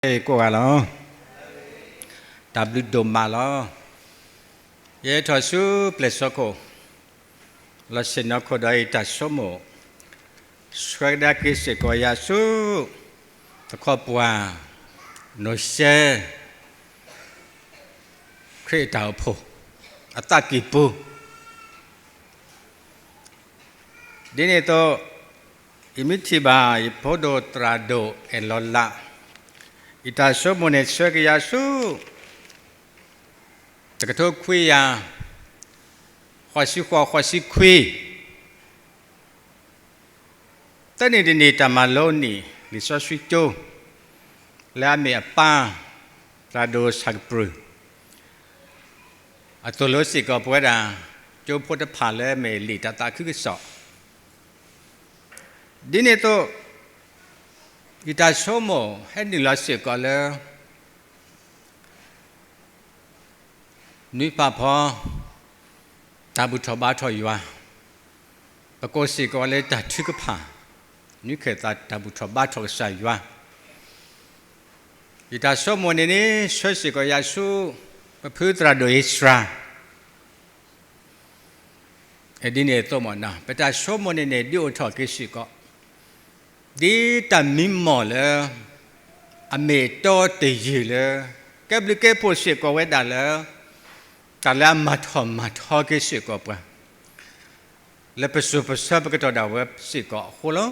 ကိးဂၤလီၤ. တၢ်ဘျုးဒိၣ်မးလီၤ. ယဟဲထီၣ်ဆူပျဲၢ်စီခိၣ် လီၤဆ့ၣ်နီၤခိၣ်ဒီးယတၢ်ဆိကမိၣ် ဆှၢကဒါက့ၤစ့ၢ်ကီးယၤဆူ သခီပှၢ် နီၢ်ၡဲ ခရံာ်အတၢ်အိၣ်ဖှိၣ် အသးကံၢ်ပူၤ ဒ်န့ၣ်အသိး ယမ့ၢ်ထံၣ်ဘၣ် ယဖိဒိၣ်သရၣ်ဒိၣ်အဲၣ်လီၤလး ယတၢ်ဆိကမိၣ်န့ၣ် ဆှၢက့ၤယၤဆူ တကထိခွံကယၤ ဃိးဆံဃိး ဃိးဆံခွံ သၢနံၣ်တနံၣ် တၢ်မၤလိနံၣ် လံာ်စီဆှံကၠိ လၢအမ့ၢ်အပၢ် သရၣ်ဒိၣ်ဆၣ်ကပြုၢ် အသိၣ်လိစ့ၢ်ကီးပဝဲဒၣ် ကၠိဖိတဖၣ်လၢအမ့ၢ်လံာ်တၢ်သးခုကစီၣ် ဒ်န့ၣ်အသိး ယတၢ်ဆိကမိၣ်ဟဲနုာ်လီၤစ့ၢ်ကီးလၢ နွံဖးဖီ တၢ်ဘူၣ်ထီၣ်ဘါထီၣ်ယွၤ, ပကိးစ့ၢ်ကီးလၢတၢ်ထုကဖၣ် နွံခၢၣ်သးတၢ်ဘူၣ်ထီၣ်ဘါထီၣ်ကစၢ်ယွၤ, ယတၢ်ဆိကမိၣ်န့ၣ်န့ၣ် ဆှၢစ့ၢ်ကီးယၤဆူ ပဖုသရၣ်ဒိၣ်အ့စြၤ ဒ်န့ၣ်အသိးမ့ၢ်နီၤ ပတၢ်ဆိကမိၣ်န့ၣ်န့ၣ် ဒုးအိၣ်ထီၣ်က့ၤစ့ၢ်ကီး ဒ်တၢ်မံမီၢ်လၢ အမ့ၢ်အတီတယုၢ်လၢ ကဲဘျုးကဲဖှိၣ်စ့ၢ်ကီးဝဲဒၣ်လၢ တၢ်လၢအမၤထီၣ်မၤထီက့ၤစ့ၢ်ကီးပှၤ လၢပစိၤပဆၢပကတီၢ်ဒၣ်ဝဲစ့ၢ်ကီးအဃိလီၤ.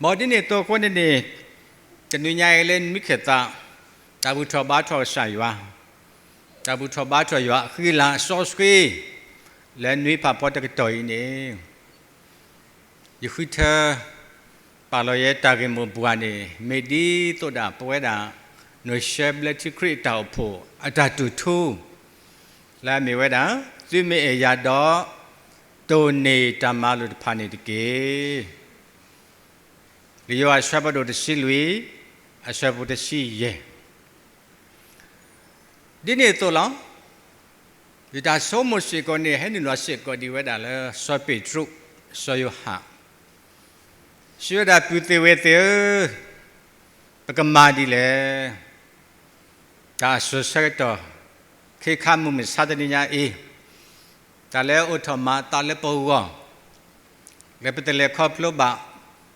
မ်ဒ်န့ၣ်အသိးအဃိန့ၣ်န့ၣ် တနံၤညါအံၤလၢနွံခၢၣ်သး တၢ်ဘူၣ်ထီၣ်ဘါထီၣ်ကစၢ်ယွၤ, တၢ်ဘူၣ်ထီၣ်ဘါထီၣ်ယွၤအဃံလၤအစီဆှံ လၢနွံဖးဖီတကတီၢ်အံၤန့ၣ် ယဃုထၢ ပာ်လီၤယဲတၢ်ဂ့ၢ်မိၢ်ပှၢ်န့ၣ် မ့ၢ်ဒ်သိးဒၣ်ပဝဲဒၣ် နီၢ်ၡဲဘျၢထံခရံာ်အတၢ်အိၣ်ဖှိၣ်အတၢ်တူၢ်ထူ လၢအမ့ၢ်ဝဲဒၣ် သုမ့ၢ်အဲၣ်ယၤဒီး တိၢ်န့ၢ်တၢ်မၤလိာ်တဖၣ်န့ၣ်တက့ၢ်. လံာ်ယိၤဟၣ်အဆၢဖးဒိၣ်တဆံလွံၢ် အဆၢဖိတဆံယဲၢ် ဒ်န့ၣ်အသိးလီၤ. ယတၢ်ဆိကမိၣ်စ့ၢ်ကီးန့ၣ် ဟဲနုာ်လီၤစ့ၢ်ကီးဒံးဝဲဒၣ်လၢ စီၤပ့းတရူး စီၤယိၤဟၣ် စံးဝဲဒၣ် ပုၢ်သ့ၣ်ဝဲၢ်သ့ၣ်ဧၢ, ပကမၤဒ်လဲၣ်. တၢ်အစိၤဆၢကတီၢ် ခ့ခါမုၢ်မဆါတနံၤညါအံၤ တၢ်လၢအအိၣ်ထီၣ်မၤအသးလၢပဂီၢ် လၢပတလဲၤခီဖျိဘၣ်,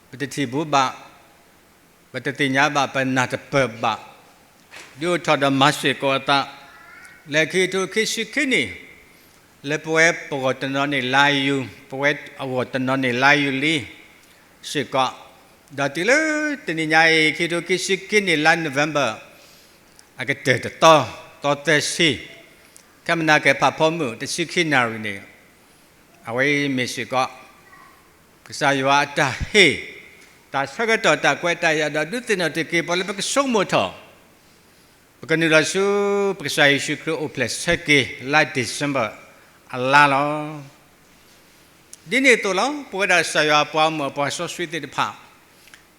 ပတထံၣ်ဘူးဘၣ်, ပတသ့ၣ်ညါဘၣ်, ပနၢ်တပၢၢ်ဘၣ်, ဒုးအိၣ်ထီၣ်ဒီးမၤစ့ၢ်ကီးအသး လၢခံကထိခံဆံခံနံၣ် လၢပဝဲပဂီၢ်တနီၤန့ၣ်လါယူၤ, ပဝဲအဂီၢ်တနီၤန့ၣ်လါယူၤလံ စ့ၢ်ကီး, ဒီးတုၤလၢတနံၤညါအံၤ ခံကထိခံဆံခံနံၣ်လါ November အကတၢၢ်တသီ, သီသၢဆံ, ခဲမုၢ်နၤက့ၤဖးဖီမုၢ် တဆံခံနၣ်ရံၣ်န့ၣ် အဝဲအံၤမ့ၢ်စ့ၢ်ကီး ကစၢ်ယွၤအတၢ်ဟ့ၣ် တၢ်ဆၢကတီၢ်တၢ်ခွဲးတၢ်ယာ်ဒီး ဒုးသ့ၣ်နီၣ်တက့ၢ် ပှၤလၢပကဆိကမိၣ်ထီၣ် ပကနုာ်လီၤဆူ ပကစၢ်ယ့ၣ်ၡူးခရံာ်အိၣ်ဖျဲၣ်ဆၢက့ၤ လါ December အလါလီၤ. ဒ်န့ၣ်အသိးလီၤ. ပဝဲဒၣ်ကစၢ်ယွၤအပှၤဂီၢ်မုၢ်အပှၤစီဆှံသ့ၣ်တဖၣ်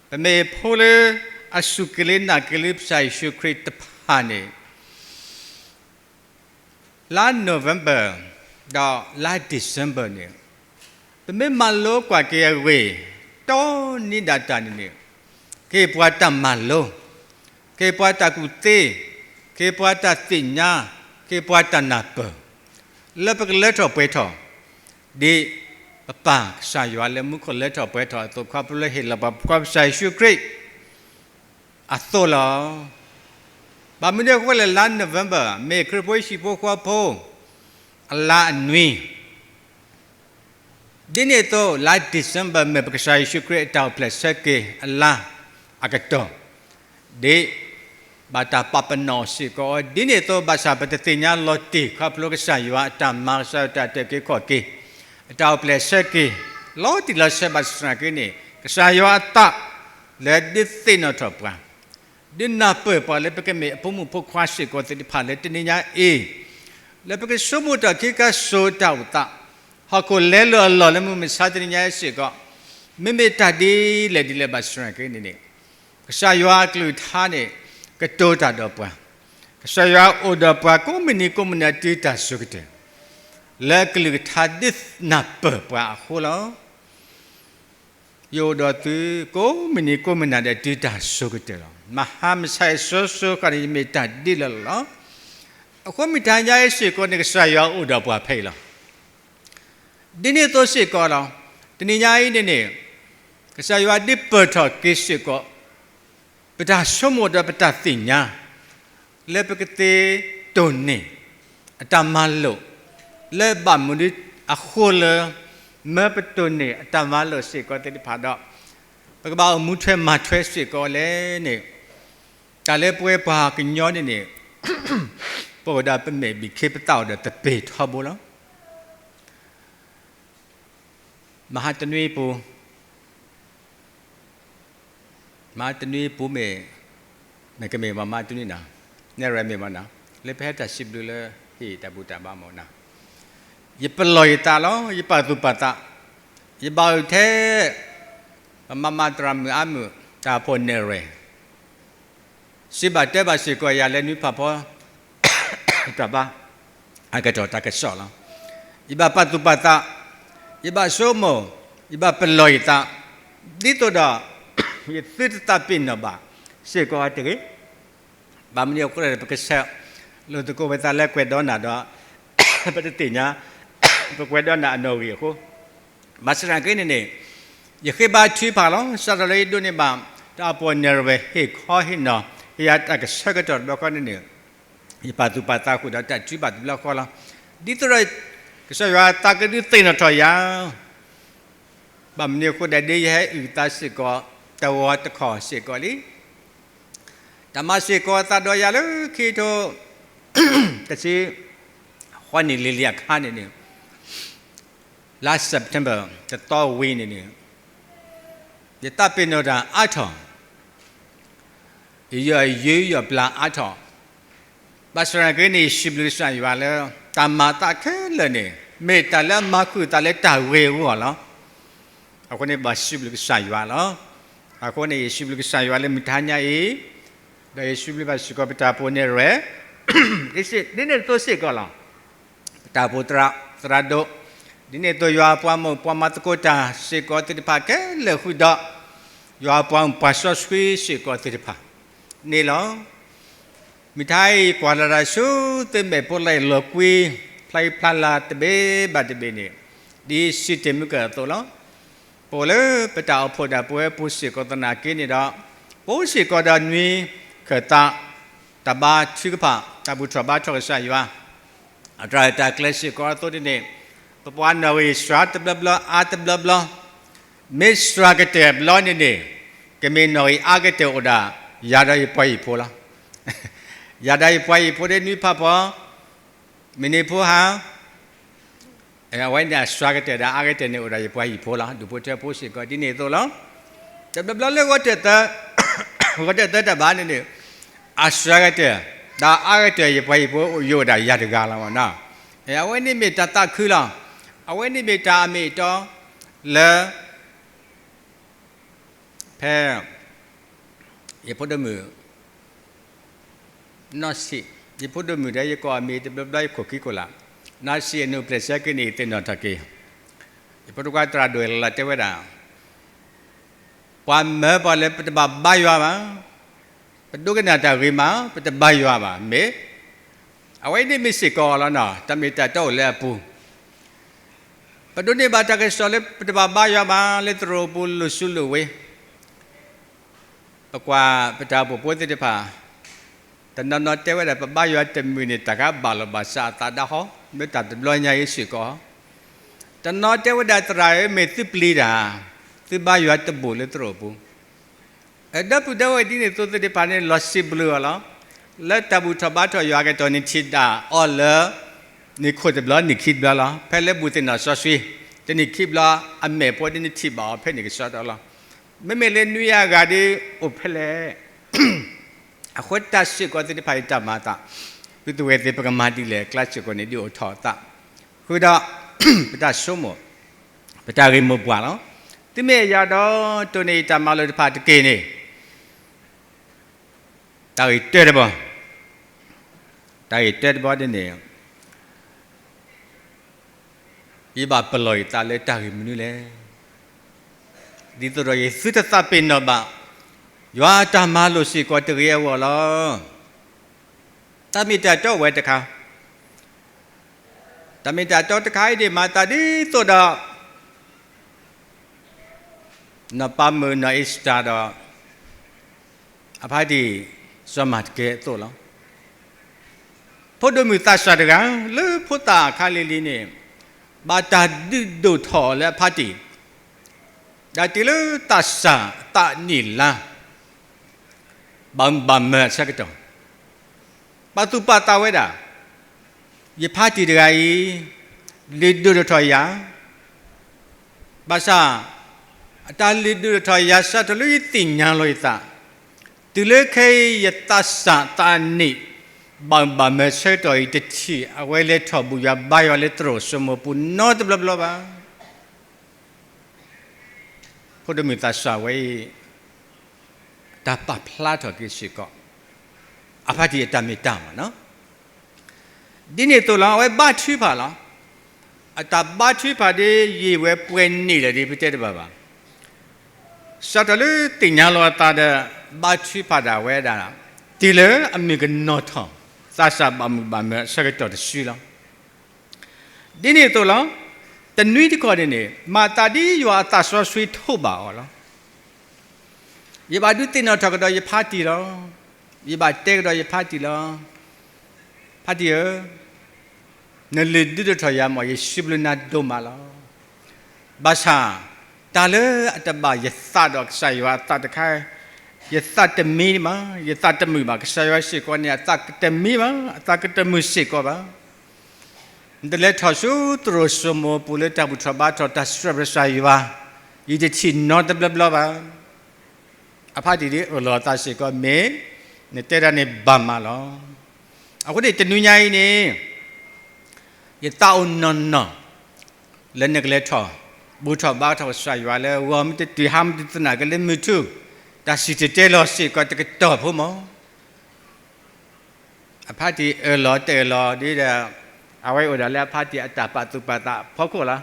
ပမ့ၢ်ဖိလၢအစူၢ်က့ၤလၢနာ်က့ၤလၢကစၢ်ယ့ၣ်ၡူးခရံာ်တဖၣ်န့ၣ် လါ November ဒီးလါ December န့ၣ် ပမ့ၢ်မၤလိကွၢ်က့ၤအဂ့ၢ် တီနံၤဒၣ်တၢ်န့ၣ်န့ၣ် ကဟ့ၣ်ပှၤတၢ်မၤလိ, ကဟ့ၣ်ပှၤတၢ်ကူၣ်သ့, ကဟ့ၣ်ပှၤတၢ်သ့ၣ်ညါ, ကဟ့ၣ်ပှၤတၢ်နၢ်ပၢၢ် လၢပကလၢထီၣ်ပှဲၤထီၣ် ဒ်ပပၢ်ကစၢ်ယွၤလၢမူခိၣ်လၢထီၣ်ပှဲၤထီၣ်အသိး ခီဖျိလၢဟ့ၣ်လီၤပှၤ ပကစၢ်ယ့ၣ်ၡူးခရံာ် အသိးလီၤ. ဘၣ်မနုၤအဃိလဲၣ် လါ November မ့ၢ်ခရံာ်ဖိဟံၣ်ဖိဃီဖိ အလါအနွံ ဒ်န့ၣ်အသိး လါ December မ့ၢ်ပကစၢ်ယ့ၣ်ၡူးခရံာ်အတၢ်အိၣ်ဖျဲၣ်ဆၢက့ၤအလါအကတီၢ် ဒ်ဘၣ်တၢ်ပာ်ပနီၣ်စ့ၢ်ကီးအီၤ ဒ်န့ၣ်အသိး ဘၣ်ဆၣ်ပတသ့ၣ်ညါလီၤတံၢ် ခီဖျိကစၢ်ယွၤအတၢ်မၤ ကစၢ်ယွၤအတၢ်တၢၢ်က့ၤခီၣ်က့ၤ အတၢ်အိၣ်ဖျဲၣ်ဆၢက့ၤ လီၤတံၢ်လီၤဆဲးဘၣ်ဆၣ်က့န့ၣ် ကစၢ်ယွၤအသးလၢဒုးသ့ၣ်နီၣ်ထီၣ်ပှၤ ဒုးနၢ်ပၢၢ်ပှၤလၢပကမ့ၢ်အဖိမုၣ်ဖိခွါစ့ၢ်ကီးသ့ၣ်တဖၣ်လၢတနံၤညါအံၤ လၢပကဆိကမိၣ်ထီၣ်ခ့ခါစိၤတၢ်အိၣ်သး ဟီၣ်ခိၣ်လဲလိာ်အလီၢ်လၢမုၢ်မဆါတနံၤညါအံၤစ့ၢ်ကီး မ့မ့ၢ်တၢ်ဒ်လဲၣ်ဒ်လဲၣ်ဘၣ်ဆၣ်က့န့ၣ်န့ၣ် ကစၢ်ယွၤအကလုၢ်ကထါန့ၣ် ကတိၤတၢ်ဒီးပှၤ, ကစၢ်ယွၤအိၣ်ဒီးပှၤကိးမုၢ်နံၤကိးမုၢ်နံၤတုၤတၢ်ဆိကတၢၢ် လၢအကလုၢ်ကထါဒုးနၢ်ပၢၢ်ပှၤအဃိလီၤ. ယအိၣ်ဒီးသုကိးမုၢ်နံၤကိးမုၢ်နၤဒီးတုၤတၢ်ဆိကတၢၢ်လီၤ. မဟါမုၢ်ဆါအံၤစိၤစိၤဃၣ်န့ၣ် ယမ့ၢ်တၢ်ဒ်လဲၣ်လီၤ. အဃိမုၢ်တဟါညါအံၤစ့ၢ်ကီးန့ၣ် ကစၢ်ယွၤအိၣ်ဒီးပှၤဖဲအံၤလီၤ. ဒ်န့ၣ်အသိးစ့ၢ်ကီးလီၤ. တနံၤညါအံၤန့ၣ်န့ၣ် ကစၢ်ယွၤဒုးပၢၢ်ထီၣ်က့ၤစ့ၢ်ကီး ပတၢ်ဆိကမိၣ်ဒီးပတၢ်သ့ၣ်ညါ လၢပကသ့တိၢ်န့ၢ် အတၢ်မၤလိာ် လၢဘၣ်မနုၤအဃိလၢ မၢပတိၢ်န့ၢ်အတၢ်မၤလိာ်စ့ၢ်ကီးသ့ၣ်တဖၣ်ဒီး ပကဘၣ်အိၣ်မူထွဲမၤထွဲစ့ၢ်ကီးလဲၣ်န့ၣ် တၢ်လၢပဝဲပှၤကညီန့ၣ်န့ၣ် ပအိၣ်ဒီးပမဲာ်ဘံၣ်ခ့ ပသးအိၣ်ဒီးတပ့ၤထီဘိလီၤ. မဟါတနွံပူၤ မဟါတနွံပူၤမ့ၢ် နကမ့ၢ်မး မဟါတနွံနၤ နဲၣ်ရွဲၣ်မ့ၢ်မးနၤ လၢပဟဲတၢ်စံးဘျုးလၢဟ့ၣ်တၢ်ဘူၣ်တၢ်ဘါမ့ၢ်နၤ ယပလီၢ်ယသးလီၤ ယပာ်သူၣ်ပာ်သး ယဘၣ်အုၣ်ထဲ ပမၤမၤသရၣ်မုၣ်အါမုၣ် တၢ်ဖှိၣ်နဲၣ်ရွဲၣ် စံးဘၣ်တဲဘၣ်စ့ၢ်ကီးယၤလၢနွံဖးဖီ တၢ်ဘါ အကတီၢ်တၢ်ကစီၣ်လီၤ. ယဘၣ်ပာ်သူၣ်ပာ်သး, ယဘၣ်ဆိကမိၣ်, ယဘၣ်ပလီၢ်ယသး, ဒ်သိးဒီး ယသုတသးပ့ၤနီၣ်ဘၣ်စ့ၢ်ကီးတဂ့ၤ. ဘၣ်မနုၤအဃိလဲၣ် ပကဆဲးလိာ်သကိးဝဲသးလၢကွဲးဒီးနၤဒီး ပတသ့ၣ်ညါ ပကွဲးဒီးနၤအနီၣ်ဂံၢ်အဃိ ဘၣ်ဆၣ်သနာ်က့န့ၣ်န့ၣ် ယဃ့ဘါထုကဖၣ်လီၤ. စးထီၣ်လၢယဒိးန့ၢ်ဘၣ် တၢ်ဖှိၣ်နဲၣ်ရွဲၣ်ဟ့ၣ်ခီဟ့ၣ်နီၤ ဟ့ၣ်ယၤတၢ်ကဆၢကတီၢ်တဘျီဃီန့ၣ်န့ၣ် ယပာ်သူၣ်ပာ်သးဃုာ်ဒီးတၢ်ထုကဖၣ်တဘျီဃီလီၤ. ဒ်သိးဒီး ကစၢ်ယွၤသးကဒုးသ့ၣ်နီၣ်ထီၣ်ယၤ ဘၣ်မနုၤအဃိဒၣ်ဒ်ယဟဲအုၣ်သးစ့ၢ်ကီး တဝီတခီၣ်စ့ၢ်ကီးလံ. တၢ်မၤစ့ၢ်ကီးအသးဒီးယၤလၢခံထိ တဆံဃိးနံၣ်လံၤလံၤအခါန့ၣ်န့ၣ် လါ September တသီဝံၤန့ၣ်န့ၣ် ယသးပ့ၤနီၣ်တၢ်အါထီၣ် ယယီၢ်ယၢ်ပျၢ်အါထီၣ်, ဘၣ်ဆၣ်သနာ်က့န့ၣ် ယစံးဘျုးကစၢ်ယွၤလၢ တၢ်မၤသးခဲလၢာ်န့ၣ် မ့ၢ်တၢ်လၢအမၤဃုာ်သးလၢတၢ်ဂ့ၤအဂီၢ်လီၤ. အဃိန့ၣ် ဘၣ်စံးဘျုးကစၢ်ယွၤလီၤ. အဃိန့ၣ် ယစံးဘျုးကစၢ်ယွၤလၢမုၢ်တဟါညါအံၤ, ဒီးယစံးဘျုးဘၣ်စ့ၢ်ကီးပတၢ်ဖှိၣ်နဲၣ်ရွဲၣ် ဒ်န့ၣ်အသိးစ့ၢ်ကီးလီၤ. ပတၢ်အိၣ်ဖှိၣ်သရၣ် သရၣ်ဒိၣ်, ဒ်န့ၣ်အသိးယွၤပှၤမုၣ်ပှၤမၢ်သကိးတၢ်စ့ၢ်ကီးသ့ၣ်တဖၣ်ခဲလၢာ်ဃုာ်ဒီး ယွၤပှၤမုၣ်ပှၤစီဆှံစ့ၢ်ကီးသ့ၣ်တဖၣ်န့ၣ်လီၤ. မုၢ်တဟါအံၤ ကွၢ်လၢ်တၢ်ဆူသုမဲာ်ဖိလံလီၤကွံ ဖျါဖျါလၢ်တဘ့ၣ်ဘၣ်တဘ့ၣ်န့ၣ် ဒ်စံးတ့ၢ်မုၢ်ကၢၢ်အသိးလီၤ. ပအိၣ်လၢပတၢ်အိၣ်ဖှိၣ်ဒၣ်ပဝဲပူၤစ့ၢ်ကီးသနာ်က့န့ၣ်ဒီး ပအိၣ်စ့ၢ်ကီးဒီးနွံခၢၣ်သး တၢ်ဘါထုကဖၣ် တၢ်ဘူၣ်ထီၣ်ဘါထီၣ်ကစၢ်ယွၤ အတၢ်ရဲၣ်တၢ်ကျဲၤစ့ၢ်ကီးအသိးန့ၣ် ပပှၤနီၣ်ဂံၢ်စှၤတဘျီဘျီအါတဘျီဘျီ မ့ၢ်စှၤကတၢၢ်ဘျီန့ၣ်န့ၣ် ကမ့ၢ်နီၣ်ဂံၢ်အါကတၢၢ်အိၣ်ဒၣ် ယၤဒီးယပှၤဟံၣ်ဖိလီၤ. ယၤဒီးယပှၤဟံၣ်ဖိဒီးနွံဖးဖီ မုၢ်နံၤဖိဟါ အဝဲန့ၣ်အစှၤကတၢၢ်ဒီးအါကတၢၢ်န့ၣ်အိၣ်ဒီးယပှၤဟံၣ်ဖိလီၤ. ဒူၣ်ဖိထၢဖိစ့ၢ်ကီးဒ်န့ၣ်အသိးလီၤ. တဘျီဘျီလၢ ဂီၤတၢၢ်သၢတၢ်ဘါန့ၣ်န့ၣ် အစှၤကတၢၢ် ဒီးအါကတၢၢ်ယပှၤဟံၣ်ဖိယအိၣ်ဒၣ်ယၤတဂၤလီၤ. အဝဲန့ၣ်မ့ၢ်တၢ်သးခုလီၤ. အဝဲန့ၣ်မ့ၢ်တၢ်အမ့ၢ်အတီလၢ ဖဲ ယဖိဒိၣ်မုၣ် နီၢ်ဆံး, ယဖိဒိၣ်မုၣ်ဒီးယကိးအမံၤတဘျီဘျီယခိၣ်ခံခိၣ်လၢ်, နီၢ်ဆံးအနုာ်ပျဲၢ်ဆၢက့ၤန့ၣ် ယသ့ၣ်နီၣ်ထီၣ်က့ၤ, ယဖိတခွါသရၣ်ဒိၣ်လၢတဲဝဲဒၣ်, ပှၤမၢပှၤလၢပတဘၣ်ဘါယွၤဘၣ်, ပဒိကနၣ်တၢ်ဂ့ၤမး ပတဘါယွၤဘၣ် မ့ၢ်, အဝဲန့ၣ်မ့ၢ်စ့ၢ်ကီးလီၤနီၤ, တၢ်မ့ၢ်တၢ်တီအိၣ်လၢအပူၤ ပဒိးန့ၢ်ဘၣ်တၢ်ကစီၣ်လၢပတဘၣ်ဘါယွၤဘၣ် လၢသရိာ်ပူၤလိာ်စုလိာ်ဝ့ၤ, ပကွၢ်ပတၢ်အိၣ်ဖှိၣ်ဖိသ့ၣ်တဖၣ်, တနီၤနီၤတဲဝဲဒၣ် ပဘါယွၤတမုာ်န့ၣ် တၢ်ကဘၣ်လီၤဘၣ်စးအသးဒၣ်ဟီ, မ့ၢ်တၢ်တဘျီညါအံၤစ့ၢ်ကီး, တနီၤတဲဝဲဒၣ် သရၣ်ဧၢ မ့ၢ်သုပျံၤတၢ်, သုဘါယွၤတဘူးလၢသရိာ်ပူၤ ဒီပုၢ်ဒီဝဲၢ်ဒ်န့ၣ်အသိးသ့ၣ်တဖၣ်န့ၣ် လီၤစံးဘျုးအီၤလီၤ. လၢတၢ်ဘူၣ်ထီၣ်ဘါထီၣ်ယွၤအကတီၢ်န့ၣ် ထံၣ်ဒၣ်အီၤလၢ နံၣ်ခိၣ်တဘျီ နံၣ်ခံတဘျီလီၤ. ဖဲလၢဘူၣ်သ့ၣ်နီၣ်စီဆှံ တနံၣ်ခံဘျီ အမဲာ်ဖိဒ်နထံၣ်ဘၣ်အီၤ ဖဲန့ၣ်ကစီဒီလီၤ. မ့မ့ၢ်လၢနွံဂၤဒ်အိၣ်ဖဲလဲၣ် အဃိတၢ်စ့ၢ်ကီးသ့ၣ်တဖၣ်အံၤတၢ်မၤအသး, သုတဝဲသ့ၣ်ပကမၤဒ်လဲၣ် ကျါစ့ၢ်ကီးန့ၣ် ဒ်အိၣ်ထီၣ်အသး, ဃုာ်ဒီး ပတၢ်ဆိကမိၣ် ပတၢ်ဂ့ၢ်မိၢ်ပှၢ်လီၤ. သုမ့ၢ်အယၤဒီး တိၢ်န့ၢ်ယတၢ်မၤလိာ်တဖၣ်တက့ၢ်န့ၣ် တၢ်ဂ့ၢ်တၢတဘီ, တၢ်ဂ့ၢ်တၢတဘီဒ်န့ၣ် ယဘၣ်ပလီၢ်ယသးလၢတၢ်ဂ့ၢ်မနုၤလဲၣ်. ဒ်သိးဒီးယသုတသးပ့ၤနီၣ်ဘၣ် ယွၤအတၢ်မၤလိာ်စ့ၢ်ကီးတဂ့ၤအဂီၢ်လီၤ. တၢ်မ့ၢ်တၢ်တီဝဲတခါ, တၢ်မ့ၢ်တၢ်တီတခါအံၤန့ၣ် မၤသးဒ်သိးဒီး နီၢ်ပၤမုၣ်နီၢ်အ့ၤစတၢၤဒီး အဖါတံၢ်စီၤမၤတကဲအသိးလီၤ. ဖိဒိၣ်မုၣ်သးစၢ်တဂၤ လၢဖိသၣ်အခါလံၤလံၤန့ၣ် ဘၣ်တၢ်ဒုးဒိၣ်ထီၣ်အီၤလၢအဖါတံၢ် ဒီးတုၤလၢသးစၢ်အသးနံၣ်လါ ဘၣ်မုၢ်ဘၣ်မၢၤအဆၢကတီၢ် ပာ်သူၣ်ပာ်သးဝဲဒၣ် ယဖါတံၢ်တဂၤအံၤ လုၢ်ဒိၣ်ထီၣ်ယၤ, ဘၣ်ဆၣ် အတၢ်လုၢ်ဒိၣ်ထီၣ်ယၤစးထီၣ်လၢယသ့ၣ်ညါလီၤယသး, တုၤလၢခဲအံၤ ယသးစၢ်သးနံၣ် ဘၣ်မုၢ်ဘၣ်မၢၤဆၢကတီၢ်အံၤ တထံၣ်အဝဲလဲၤထီၣ်ဘူၣ်ယွၤဘါယွၤလၢသရိာ်စိမိၤပူၤနီတဘျီဘျီဘၣ်. ဖိဒိၣ်မုၣ်သးစၢ်ဝဲအံၤ တၢ်ပာ်ဖျါထီၣ်က့ၤစ့ၢ်ကီး အဖါတံၢ်အတၢ်မ့ၢ်တၢ်မၤနီၤ. ဒ်န့ၣ်အသိးလီၤ အဝဲဘါထုကဖၣ်လီၤ. အတၢ်ဘါထုကဖၣ်ဒ်ယံာ်ဝဲပှဲၤနံၣ်လၢာ်ဒ်ပတဲတဘၣ်ဘၣ်. စးထီၣ်လၢသ့ၣ်ညါလီၤအသးဒီး ဘါထုကဖၣ်ဒၣ်ဝဲဒၣ် တုၤလၢအမုၢ်ကနီၤထီၣ် သးစၢ်ဘၣ်မုၢ်ဘၣ်မၢၤအဆၢကတီၢ်တစုလီၤ. ဒ်န့ၣ်အသိးလီၤ. တနွံတခီန့ၣ်န့ၣ် မၤသးဒ်ယွၤအသးစီဆှံထိးဘၣ်အီၤလီၤ. ယဘၣ်ဒုးသ့ၣ်နီၣ်ထီၣ်ကဒီးယဖါတံၢ်လီၤ. ယဘၣ်တဲကဒီးယဖါတံၢ်လီၤ. ဖါတံၢ်ဧၢ, နလုၢ်ဒိၣ်ထီၣ်ယၤမ့ၢ် ယစံးဘျုးနၤဒိၣ်မးလီၤ. ဘၣ်ဆၣ် တၢ်လၢအတဘၣ်ယသးဒီးကစၢ်ယွၤအသးတခါ ယသးတမံဘၣ်, ယသးတမုာ်ဘၣ်. ကစၢ်ယွၤစ့ၢ်ကီးန့ၣ် အသးကတမံဘၣ်, အသးကတမုာ်စ့ၢ်ကီးဘၣ်. နတလဲၤထီၣ်ဆူသရိာ်စိမိၤပူၤလၢတၢ်ဘူၣ်ထီၣ်ဘါထီၣ်တၢ်စံးထီၣ်ပတြၢၤကစၢ်ယွၤ, ယတထံၣ်နီတဘျီဘျီဘၣ်. အဖါတံၢ်ဒ်အၢၣ်လီၤအသးစ့ၢ်ကီး မ့ၢ်နတဲဒၣ်န့ၣ်ဘၣ်မးလီၤ. အဃိန့ၣ် တနွံညါအံၤန့ၣ် ယသးအိၣ်နီၢ်နီၢ် လၢနကလဲၤထီၣ် ဘူၣ်ထီၣ်ဘါထီၣ်ကစၢ်ယွၤလၢ ဂီၤမ့ၢ်တတုၤ ဟါမ့ၢ်တသနာ်က့ လၢမုၢ်ထူၣ် တၢ်စံၣ်တဲၤတဲလီၤစ့ၢ်ကီးတကတီၢ်ဖိမး. အဖါတံၢ်အၢၣ်လီၤတအၢၣ်လီၤဒ်ဒီး အဝဲအိၣ်ဒၣ်လၢအဖါတံၢ်အတၢ်ပာ်သူၣ်ပာ်သးအဖီခိၣ်လီၤ.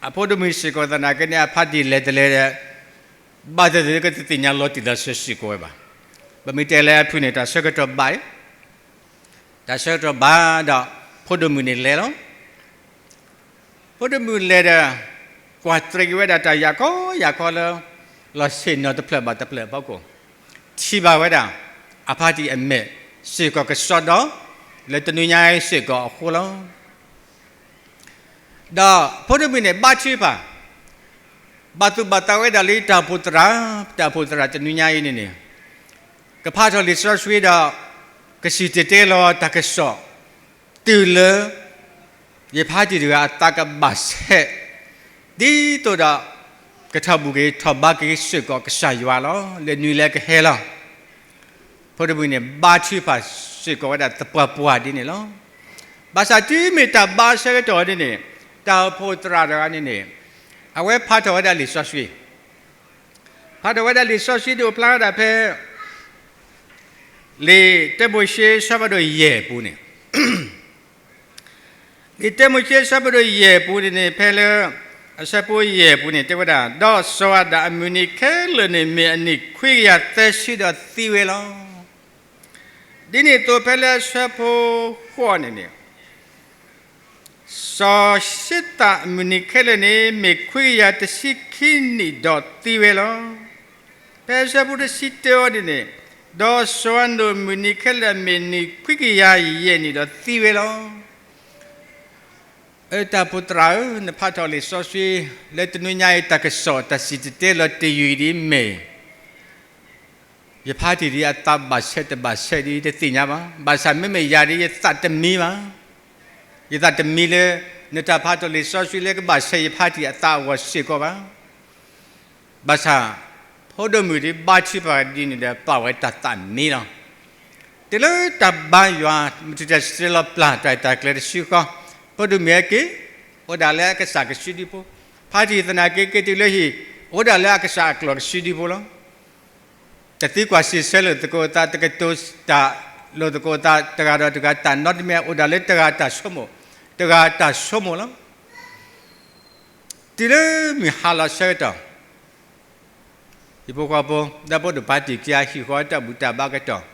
အဖိဒိၣ်မုၣ်စ့ၢ်ကီးသနာ်က့န့ၣ် အဖါတံၢ်လဲၤတလဲၤဒီး ဘၣ်သ့ၣ်သ့ၣ်ကတသ့ၣ်ညါလီၤတံၢ်လီၤဆဲးစ့ၢ်ကီးဝဲဘၣ်. ပမ့ၢ်တဲလၢအဖုၣ်န့ၣ် တၢ်ဆၢကတီၢ်ဘၣ်အံၤ တၢ်ဆၢကတီၢ်ဘၣ်ဒီး ဖိဒိၣ်မုၣ်န့ၣ်လဲၤလီၤ. ဖိဒိၣ်မုၣ်လဲၤဒီး ကွၢ်တြဲၤက့ၤဝဲဒၣ်တၢ်ယၢ်ခီယၢ်ခီလၢ လီၤဆ့ၣ်နီၤတဖျၢၣ်ဘၣ်တဖျၢၣ်အဖီခိၣ်, ထံၣ်ဘၣ်ဝဲဒၣ် အဖါတံၢ်အမဲာ်စ့ၢ်ကီးကစီဒီ လၢတနွံညါအံၤစ့ၢ်ကီးအဃိလီၤ. ဒီးဖိဒိၣ်မုၣ်န့ၣ် ဘါထုကဖၣ်, ဘၣ်သူၣ်ဘၣ်သးဝဲဒၣ်လၢတၢ်အိၣ်ဖှိၣ်သရၣ်, တၢ်အိၣ်ဖှိၣ်သရၣ်တနွံညါအံၤန့ၣ်န့ၣ် ကဖးထီၣ်လံာ်စီဆှံဒီး ကစံၣ်တဲၤတဲလီၤတၢ်ကစီၣ် တုၤလၢ ယဖါတံၢ်တဂၤအသးကဘၣ်ဆဲး ဒ်သိးဒီး ကထီၣ်ဘူၣ်က့ၤထီၣ်ဘါက့ၤစ့ၢ်ကီးကစၢ်ယွၤလီၤ. လၢနွံလၢကဟဲလီၤ. ဖိဒိၣ်မုၣ်န့ၣ် ဘါထုကဖၣ်စ့ၢ်ကီးဝဲဒၣ်သပှၢ်ပှၢ်ဒ်န့ၣ်လီၤ. ဘၣ်ဆၣ်တုၤမ့ၢ်တၢ်ဘါဆၢကတီၢ်န့ၣ်န့ၣ် တၢ်အိၣ်ဖှိၣ်သရၣ်တဂၤန့ၣ်န့ၣ် အဝဲဖးထီၣ်ဝဲဒၣ်လံာ်စီဆှံ ဖးထီၣ်ဝဲဒၣ်လံာ်စီဆှံဒ်အိၣ်ဖျါဝဲဒၣ်ဖဲ လံာ်တၢမိၤၡ့ဆၢဖးဒိၣ်ယဲၢ်ပူၤန့ၣ်, လံာ်တၢမိၤၡ့ဆၢဖးဒိၣ်ယဲၢ်ပူၤန့ၣ်န့ၣ် ဖဲလၢ အဆၢဖိယဲၢ်ပူၤန့ၣ် တဲဝဲဒၣ်, ဒီးစီၤအၤဒၣ်အမုၢ်နံၤခဲလၢာ်န့ၣ် မ့ၢ်အနံၣ်ခွံကယၤသၢဆံဒီးသံဝဲလီၤ. ဒ်န့ၣ်အသိးဖဲလၢအဆၢဖိဃိးန့ၣ်န့ၣ် စီၤၡ့သးအမုၢ်နံၤခဲလၢာ်န့ၣ် မ့ၢ်ခွံကယၤတဆံခံနံၣ်ဒီးသံဝဲလီၤ. ဖဲအဆၢဖိတဆံတၢအံၤန့ၣ်န့ၣ်, ဒီးစီၤနိၣ်အမုၢ်နံၤခဲလၢာ် မ့ၢ်နံၣ်ခွံကယၤယဲၢ်နံၣ်ဒီးသံဝဲလီၤ. အတၢ်အိၣ်ဖှိၣ်သရၣ်ဧၢ, နဖးထီၣ်လံာ်စီဆှံ လၢတနွံညါအံၤတၢ်ကစီၣ်တၢ်စံၣ်တဲၤတဲလီၤတယုၢ်အံၤဒ်မ့ၢ် ယဖါတံၢ်ဒ်အသးဘၣ်ဆဲးတဘၣ်ဆဲးဒ်တသ့ၣ်ညါဘၣ်. ဘၣ်ဆၣ်မ့မ့ၢ်ယၤဒ်ယသးတမံဘၣ်. ယသးတမံလၢ နတၢ်ဖးထီၣ်လံာ်စီဆှံလၢကဘၣ်ဆဲးယဖါတံၢ်အသးအဂီၢ်စ့ၢ်ကီးဘၣ်. ဘၣ်ဆၣ် ဖိဒိၣ်မုၣ်ဒ်ဘါထုကဖၣ်ဒ်န့ၣ်ဒီး ပာ်ဝဲတၢ်သးမံလီၤ. တုၤလၢတၢ်ဘါယွၤ မ့ၢ်တုၤတၢ်စံၣ်တဲၤလီၤပျၢ်တၢ်ရဲၣ်တၢ်ကျဲၤတစုဃီ, ဖိဒိၣ်မုၣ်ဟဲက့ၤ အိၣ်ဒၣ်လၢအကစၢ်ကစုဒုဖိ, ဖါတံၢ်သနာ်က့ က့ၤတုၤလၢဟံၣ် အိၣ်ဒၣ်လၢအကစၢ်အကျိာ်ကစုဒုဖိလီၤ. တသံကွၢ်စံးဆၢလိာ်သကိးအသး, တကတိၤတၢ်လိာ်သကိးအသး တဂၤဒီးတဂၤတၢ်နီတမံၤ, အိၣ်ဒၣ်လၢတဂၤတၢ်ဆိကမိၣ်, တဂၤတၢ်ဆိကမိၣ်လီၤ. တုၤလၢမုၢ်ဟါလီၤဆၢကတီၢ် ဟံၣ်ဖိဃီဖိ ဒီးဖိဒိၣ်ဖါတံၢ်ခံဂၤ ဟံၣ်ဃီတၢ်ဘူၣ်တၢ်ဘါကတီၢ်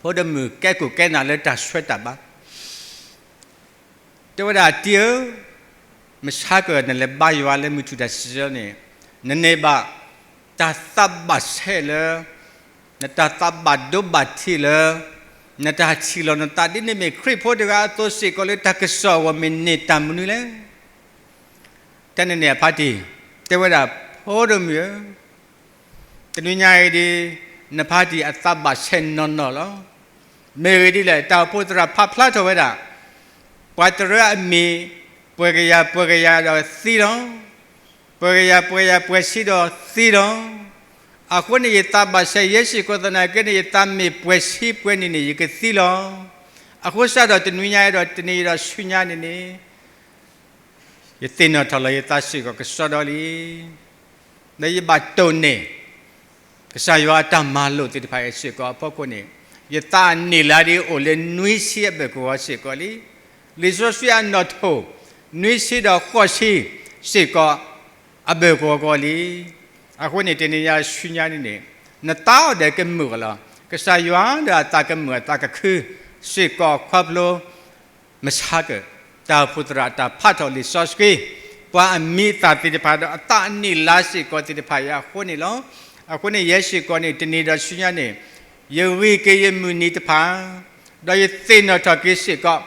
ဖိဒိၣ်မုၣ်ကဲကိၣ်ကဲနၢ်လၢတၢ်ဆှၢတၢ်ဘါ, တဲဝဲဒၣ် တံၢ်ဧၢ, မဆါကၢၢ်နလဲၤဘါယွၤလၢမုၢ်ထူၣ်တၢ်စံးဆၢန့ၣ်, နန့ၢ်ဘၣ်တၢ်သးဘၣ်ဆဲးလၢ နတၢ်သးဘၣ်ဒိဘၣ်ထံးလၢ နတၢ်ထံၣ်လီၤနသးဒ်န့ၣ်မ့ၢ်ခရံာ်ဖိတဂၤအသိးစ့ၢ်ကီးလၢတၢ်ကစီၣ်အဂီၢ်မ့ၢ်န့ၢ်တၢ်မနုၤလဲၣ်. တၢ်န့ၣ်န့ၣ်အဖါတံၢ် တဲဝဲဒၣ် ဖိဒိၣ်မုၣ်ဧၢ, တနွံညါအံၤဒ် နဖါတံၢ်အသးဘၣ်ဆဲးနီၢ်နီၢ်လီၤ. မ့ၢ်ဂ့ၢ်ဒ်လဲၣ် တၢ်အိၣ်ဖှိၣ်သရၣ်ဖးဖျါထီၣ်ဝဲဒၣ်, ပှၤတရၢအမံၤ ပှဲၤကယၤပှဲၤကယၤဒီးသံလီၤ. ပှဲၤကယၤပှဲၤကယၤပှဲၤဆံဒီးသံလီၤ. အဃိန့ၣ် ယသးဘၣ်ဆဲး ယဲစ့ၢ်ကီးသနာ်က့န့ၣ် ယသးမ့ၢ်ပှဲၤဆံပှဲၤနံၣ်န့ၣ် ယကသံလီၤ. အဃိစ့ၢ်ဒီးတနွံညါအံၤဒီးတနံၤအံၤဒီးဆူညါန့ၣ်န့ၣ် ယသ့ၣ်နီၣ်ထီၣ်လီၤယသးစ့ၢ်ကီးကစီဒီလံ. ဒီးယဘၣ်တိၢ်န့ၢ် ကစၢ်ယွၤအတၢ်မၤလိာ်သ့ၣ်တဖၣ်အံၤစ့ၢ်ကီးအဖီခိၣ်န့ၣ်, ယသးအနံၣ်လါဒ်အိၣ်လၢနွံဆံအဘၢၣ်ကဝီၤစ့ၢ်ကီးလံ. လံာ်စီဆှံအနီၣ်ထိၣ် နွံဆံဒီးဃိးဆံစ့ၢ်ကီး အဘၢၣ်ကဝီၤကဝီၤလံ. အဃိန့ၣ် တနံၤညါဆူညါန့ၣ်န့ၣ် နသးအိၣ်ဒီးကမုာ်အီၤလီၤ. ကစၢ်ယွၤဒီးအသးကမုာ်အသးကခုစ့ၢ်ကီးခီဖျိ မဆါကၢၢ် တၢ်အိၣ်ဖှိၣ်သရၣ်တၢ်ဖးထီၣ်လံာ်စီဆှံ, ပှၤအမံၤအသၣ်သ့ၣ်တဖၣ်ဒီးအသးအနံၣ်လါစ့ၢ်ကီးသ့ၣ်တဖၣ်အံၤအဃိန့ၣ်လီၤ. အဃိန့ၣ် ယဲစ့ၢ်ကီးန့ၣ် တနံၤဒီးဆူညါန့ၣ် ယဂံၢ်က့ၤယမုၢ်နံၤတဖၣ် ဒီးယသ့ၣ်နီၣ်ထီၣ်က့ၤစ့ၢ်ကီး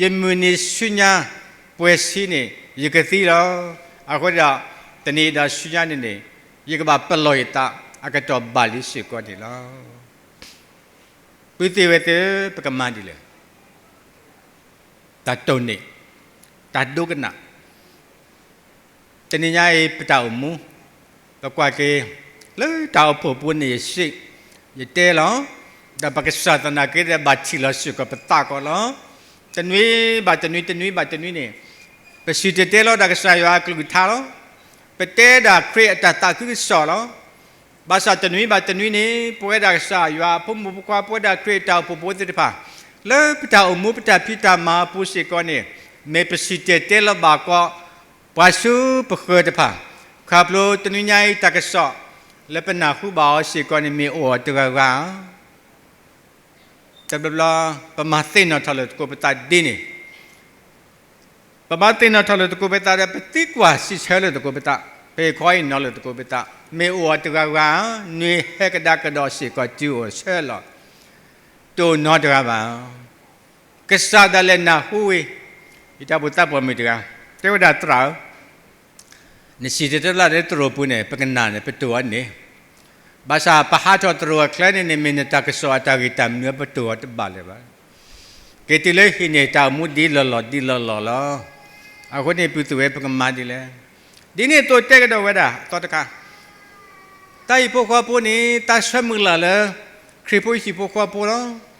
ယမုၢ်နံၤဆူညါ ပှဲၤဆံန့ၣ် ယကသံလီၤ. အဃိဒီး တနံၤဒီးဆူညါန့ၣ်န့ၣ် ယကဘၣ်ပလီၢ်ယသးအကတီၢ်ဘၣ်လံစ့ၢ်ကီးန့ၣ်လီၤ. ပုၢ်သ့ၣ်ဝဲၢ်သ့ၣ်ဧၢ, ပကမၤဒ်လဲၣ်. တၢ်တိၢ်န့ၣ်, တၢ်ဒိကနၣ်, တနံၤညါအံၤ ပတၢ်အိၣ်မူ, ပကွၢ်က့ၤ လၢတၢ်အိၣ်ဖှိၣ်ပူၤန့ၣ် ယစံး, ယတဲလီၤ, ဒီးပကစၢ်သနာ်က့ဒီး ဘၣ်ထံၣ်လီၤစ့ၢ်ကီးပသးကီးလီၤ. တနွံဘၣ်တနွံ တနွံဘၣ်တနွံန့ၣ် ပစံၣ်တဲၤတဲလီၤဒၣ်ကစၢ်ယွၤအကလုၢ်ကထါလီၤ. ပတဲဒၣ်ခရံာ်အတၢ်သးခုကစီၣ်လီၤ. ဘၣ်ဆၣ်တနွံဘၣ်တနွံန့ၣ် ပဝဲဒၣ်ကစၢ်ယွၤအဖိမုၣ်ဖိခွါ ပဝဲဒၣ်ခရံာ်အတၢ်အိၣ်ဖှိၣ်ဖိသ့ၣ်တဖၣ် လၢပတၢ်အိၣ်မူပတၢ်ဖံးတၢ်မၤအပူၤစ့ၢ်ကီးန့ၣ် မ့ၢ်ပစံၣ်တဲၤတဲလီၤဘၣ်ကီး ပှၤဆူပဃၢၤတဖၣ်, ခီဖျိတနွံညါအံၤတၢ်ကစီၣ် လၢပနၢ်ဟူဘၣ်အီၤစ့ၢ်ကီးန့ၣ် မ့ၢ်အိၣ်အီၤတဂၤဂၤဧါ. တဘျီဘျီ ပမၤသ့ၣ်နီၣ်ထီၣ်လိာ်သကိးပသးဒ်န့ၣ် ပမၤသ့ၣ်နီၣ်ထီၣ်လိာ်သကိးပသးဒီး ပသံကွၢ်စံးဆၢလိာ်သကိးပသး, ပဟ့ၣ်ခီဟ့ၣ်နီၤလိာ်သကိးပသး, မ့ၢ်အိၣ်အီၤတဂၤဂၤဧါ, နွံဟဲကဒါကဒီးစ့ၢ်ကီးတုၤအိၣ်ဆၢလီၤ, တအိၣ်နီတဂၤဘၣ်. ကစၢ်ဒၣ်လဲာ်နၢ်ဟူဝံၤ, ယတၢ်ဘူၣ်သးပှၢ်မုၣ်တဂၤ တဲဝဲဒၣ် သရၣ်ဧၢ, နစံၣ်တဲၤတဲလီၤလၢသရိာ်ပူၤန့ၣ် ပကနၣ်န့ၣ် ပတိၢ်အီၤန့ၣ်, ဘၣ်ဆၣ်ပဟးထီၣ်သရိာ်အချၢန့ၣ်န့ၣ် မ့ၢ်နတၢ်ကစီၣ်အတၢ်ဂ့ၢ်တၢ်မနုၤပတိၢ်အီၤတဘၣ်လၢၤဘၣ်. က့ၤတုၤလၢဟံၣ်န့ၣ်တၢ်အိၣ်မူဒ်လီၢ်လီၢ်ဒ်လီၢ်လီၢ်လီၤ. အဃိန့ၣ် ပုၢ်သ့ၣ်ဝဲၢ် ပကမၤဒ်လဲၣ်. ဒ်န့ၣ်အသိးတဲကဒီးဝဲဒၣ်အသီတခါ, တၢ်ဟံၣ်ဖိဃီဖိန့ၣ် တၢ်ဆၢမုၢ်လၢ်လၢ ခရံာ်ဖိဟံၣ်ဖိဃီဖိလီၤ.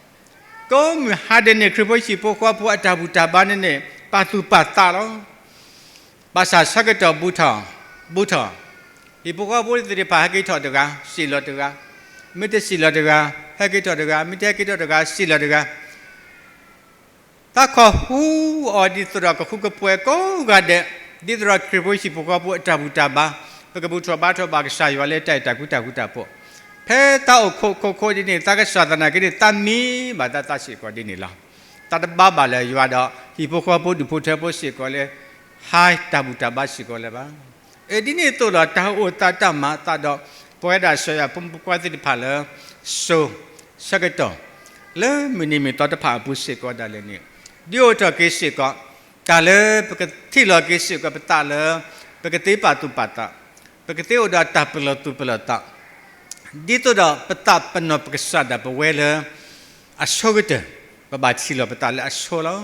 ကိးမုၢ်ဟါဒဲးန့ၣ် ခရံာ်ဖိဟံၣ်ဖိဃီဖိအတၢ်ဘူၣ်တၢ်ဘါန့ၣ်န့ၣ် ပာ်သူၣ်ပာ်သးလီၤ. ဘၣ်ဆၣ်ဆၢကတီၢ်ဘူးထီၣ်, ဘူးထီၣ်, ဟံၣ်ဖိဃီဖိသ့ၣ်တဖၣ် ဟဲက့ၤထီၣ်တဂၤ စံၣ်လီၤတဂၤ, မ့ၢ်တစံၣ်လီၤတဂၤ ဟဲက့ၤထီၣ်တဂၤ, မ့ၢ်တဟဲက့ၤထီၣ်တဂၤ စံၣ်လီၤတဂၤ တၢ်ခီၣ်ဟူးအီၤဒ်သိးဒီးကဃူကပှဲၤကိးဂၤဒဲး, ဒ်သိးဒီးခရံာ်ဖိဟံၣ်ဖိဃီဖိအတၢ်ဘူၣ်တၢ်ဘါ, ပကဘူၣ်ထီၣ်ဘါထီၣ်ဘၣ်ကစၢ်ယွၤလၢတၢ်အဲၣ်တၢ်ကွံတၢ်ဃူတၢ်ဖိး, ဖဲတၢ်အိၣ်ခိးခိးခိးဒ်န့ၣ် တၢ်ကစၢ်သနာ်က့န့ၣ် သးမံဘၣ်သးသးစ့ၢ်ကီးဒ်န့ၣ်လီၤ. တၢ်တဘါဘၣ်လၢယွၤဒီး ဟံၣ်ဖိဃီဖိဒူၣ်ဖိထၢဖိစ့ၢ်ကီးလၢ ဟါတၢ်ဘူၣ်တၢ်ဘါစ့ၢ်ကီးလၢၤဘၣ်. အဒ်န့ၣ်အသိးလီၤ တၢ်အိၣ်သးတၢ်မၤအသးဒီး ပဝဲဒၣ်ကစၢ်ယွၤအဖိမုၣ်ဖိခွါသ့ၣ်တဖၣ်လၢ စိၤဆၢကတီၢ် လၢမုၢ်နံၤမုၢ်သီတဖၣ်အပူၤစ့ၢ်ကီးဒၣ်လဲာ်န့ၣ်, ဒ်အိၣ်ထီၣ်က့ၤစ့ၢ်ကီး တၢ်လၢပကထံၣ်လီၤက့ၤစ့ၢ်ကီးပသးလၢ ပကသ့ပာ်သူၣ်ပာ်သး, ပကသ့အိၣ်ဒီးတၢ်ပလီၢ်သူၣ်ပလီၢ်သး, ဒ်သိးဒီးပသးပနီၣ်ပကစၢ်ဒၣ်ပဝဲလၢ အဆိကတၢၢ်, ပဘၣ်ထံၣ်လီၤပသးလၢအဆိလီၤ.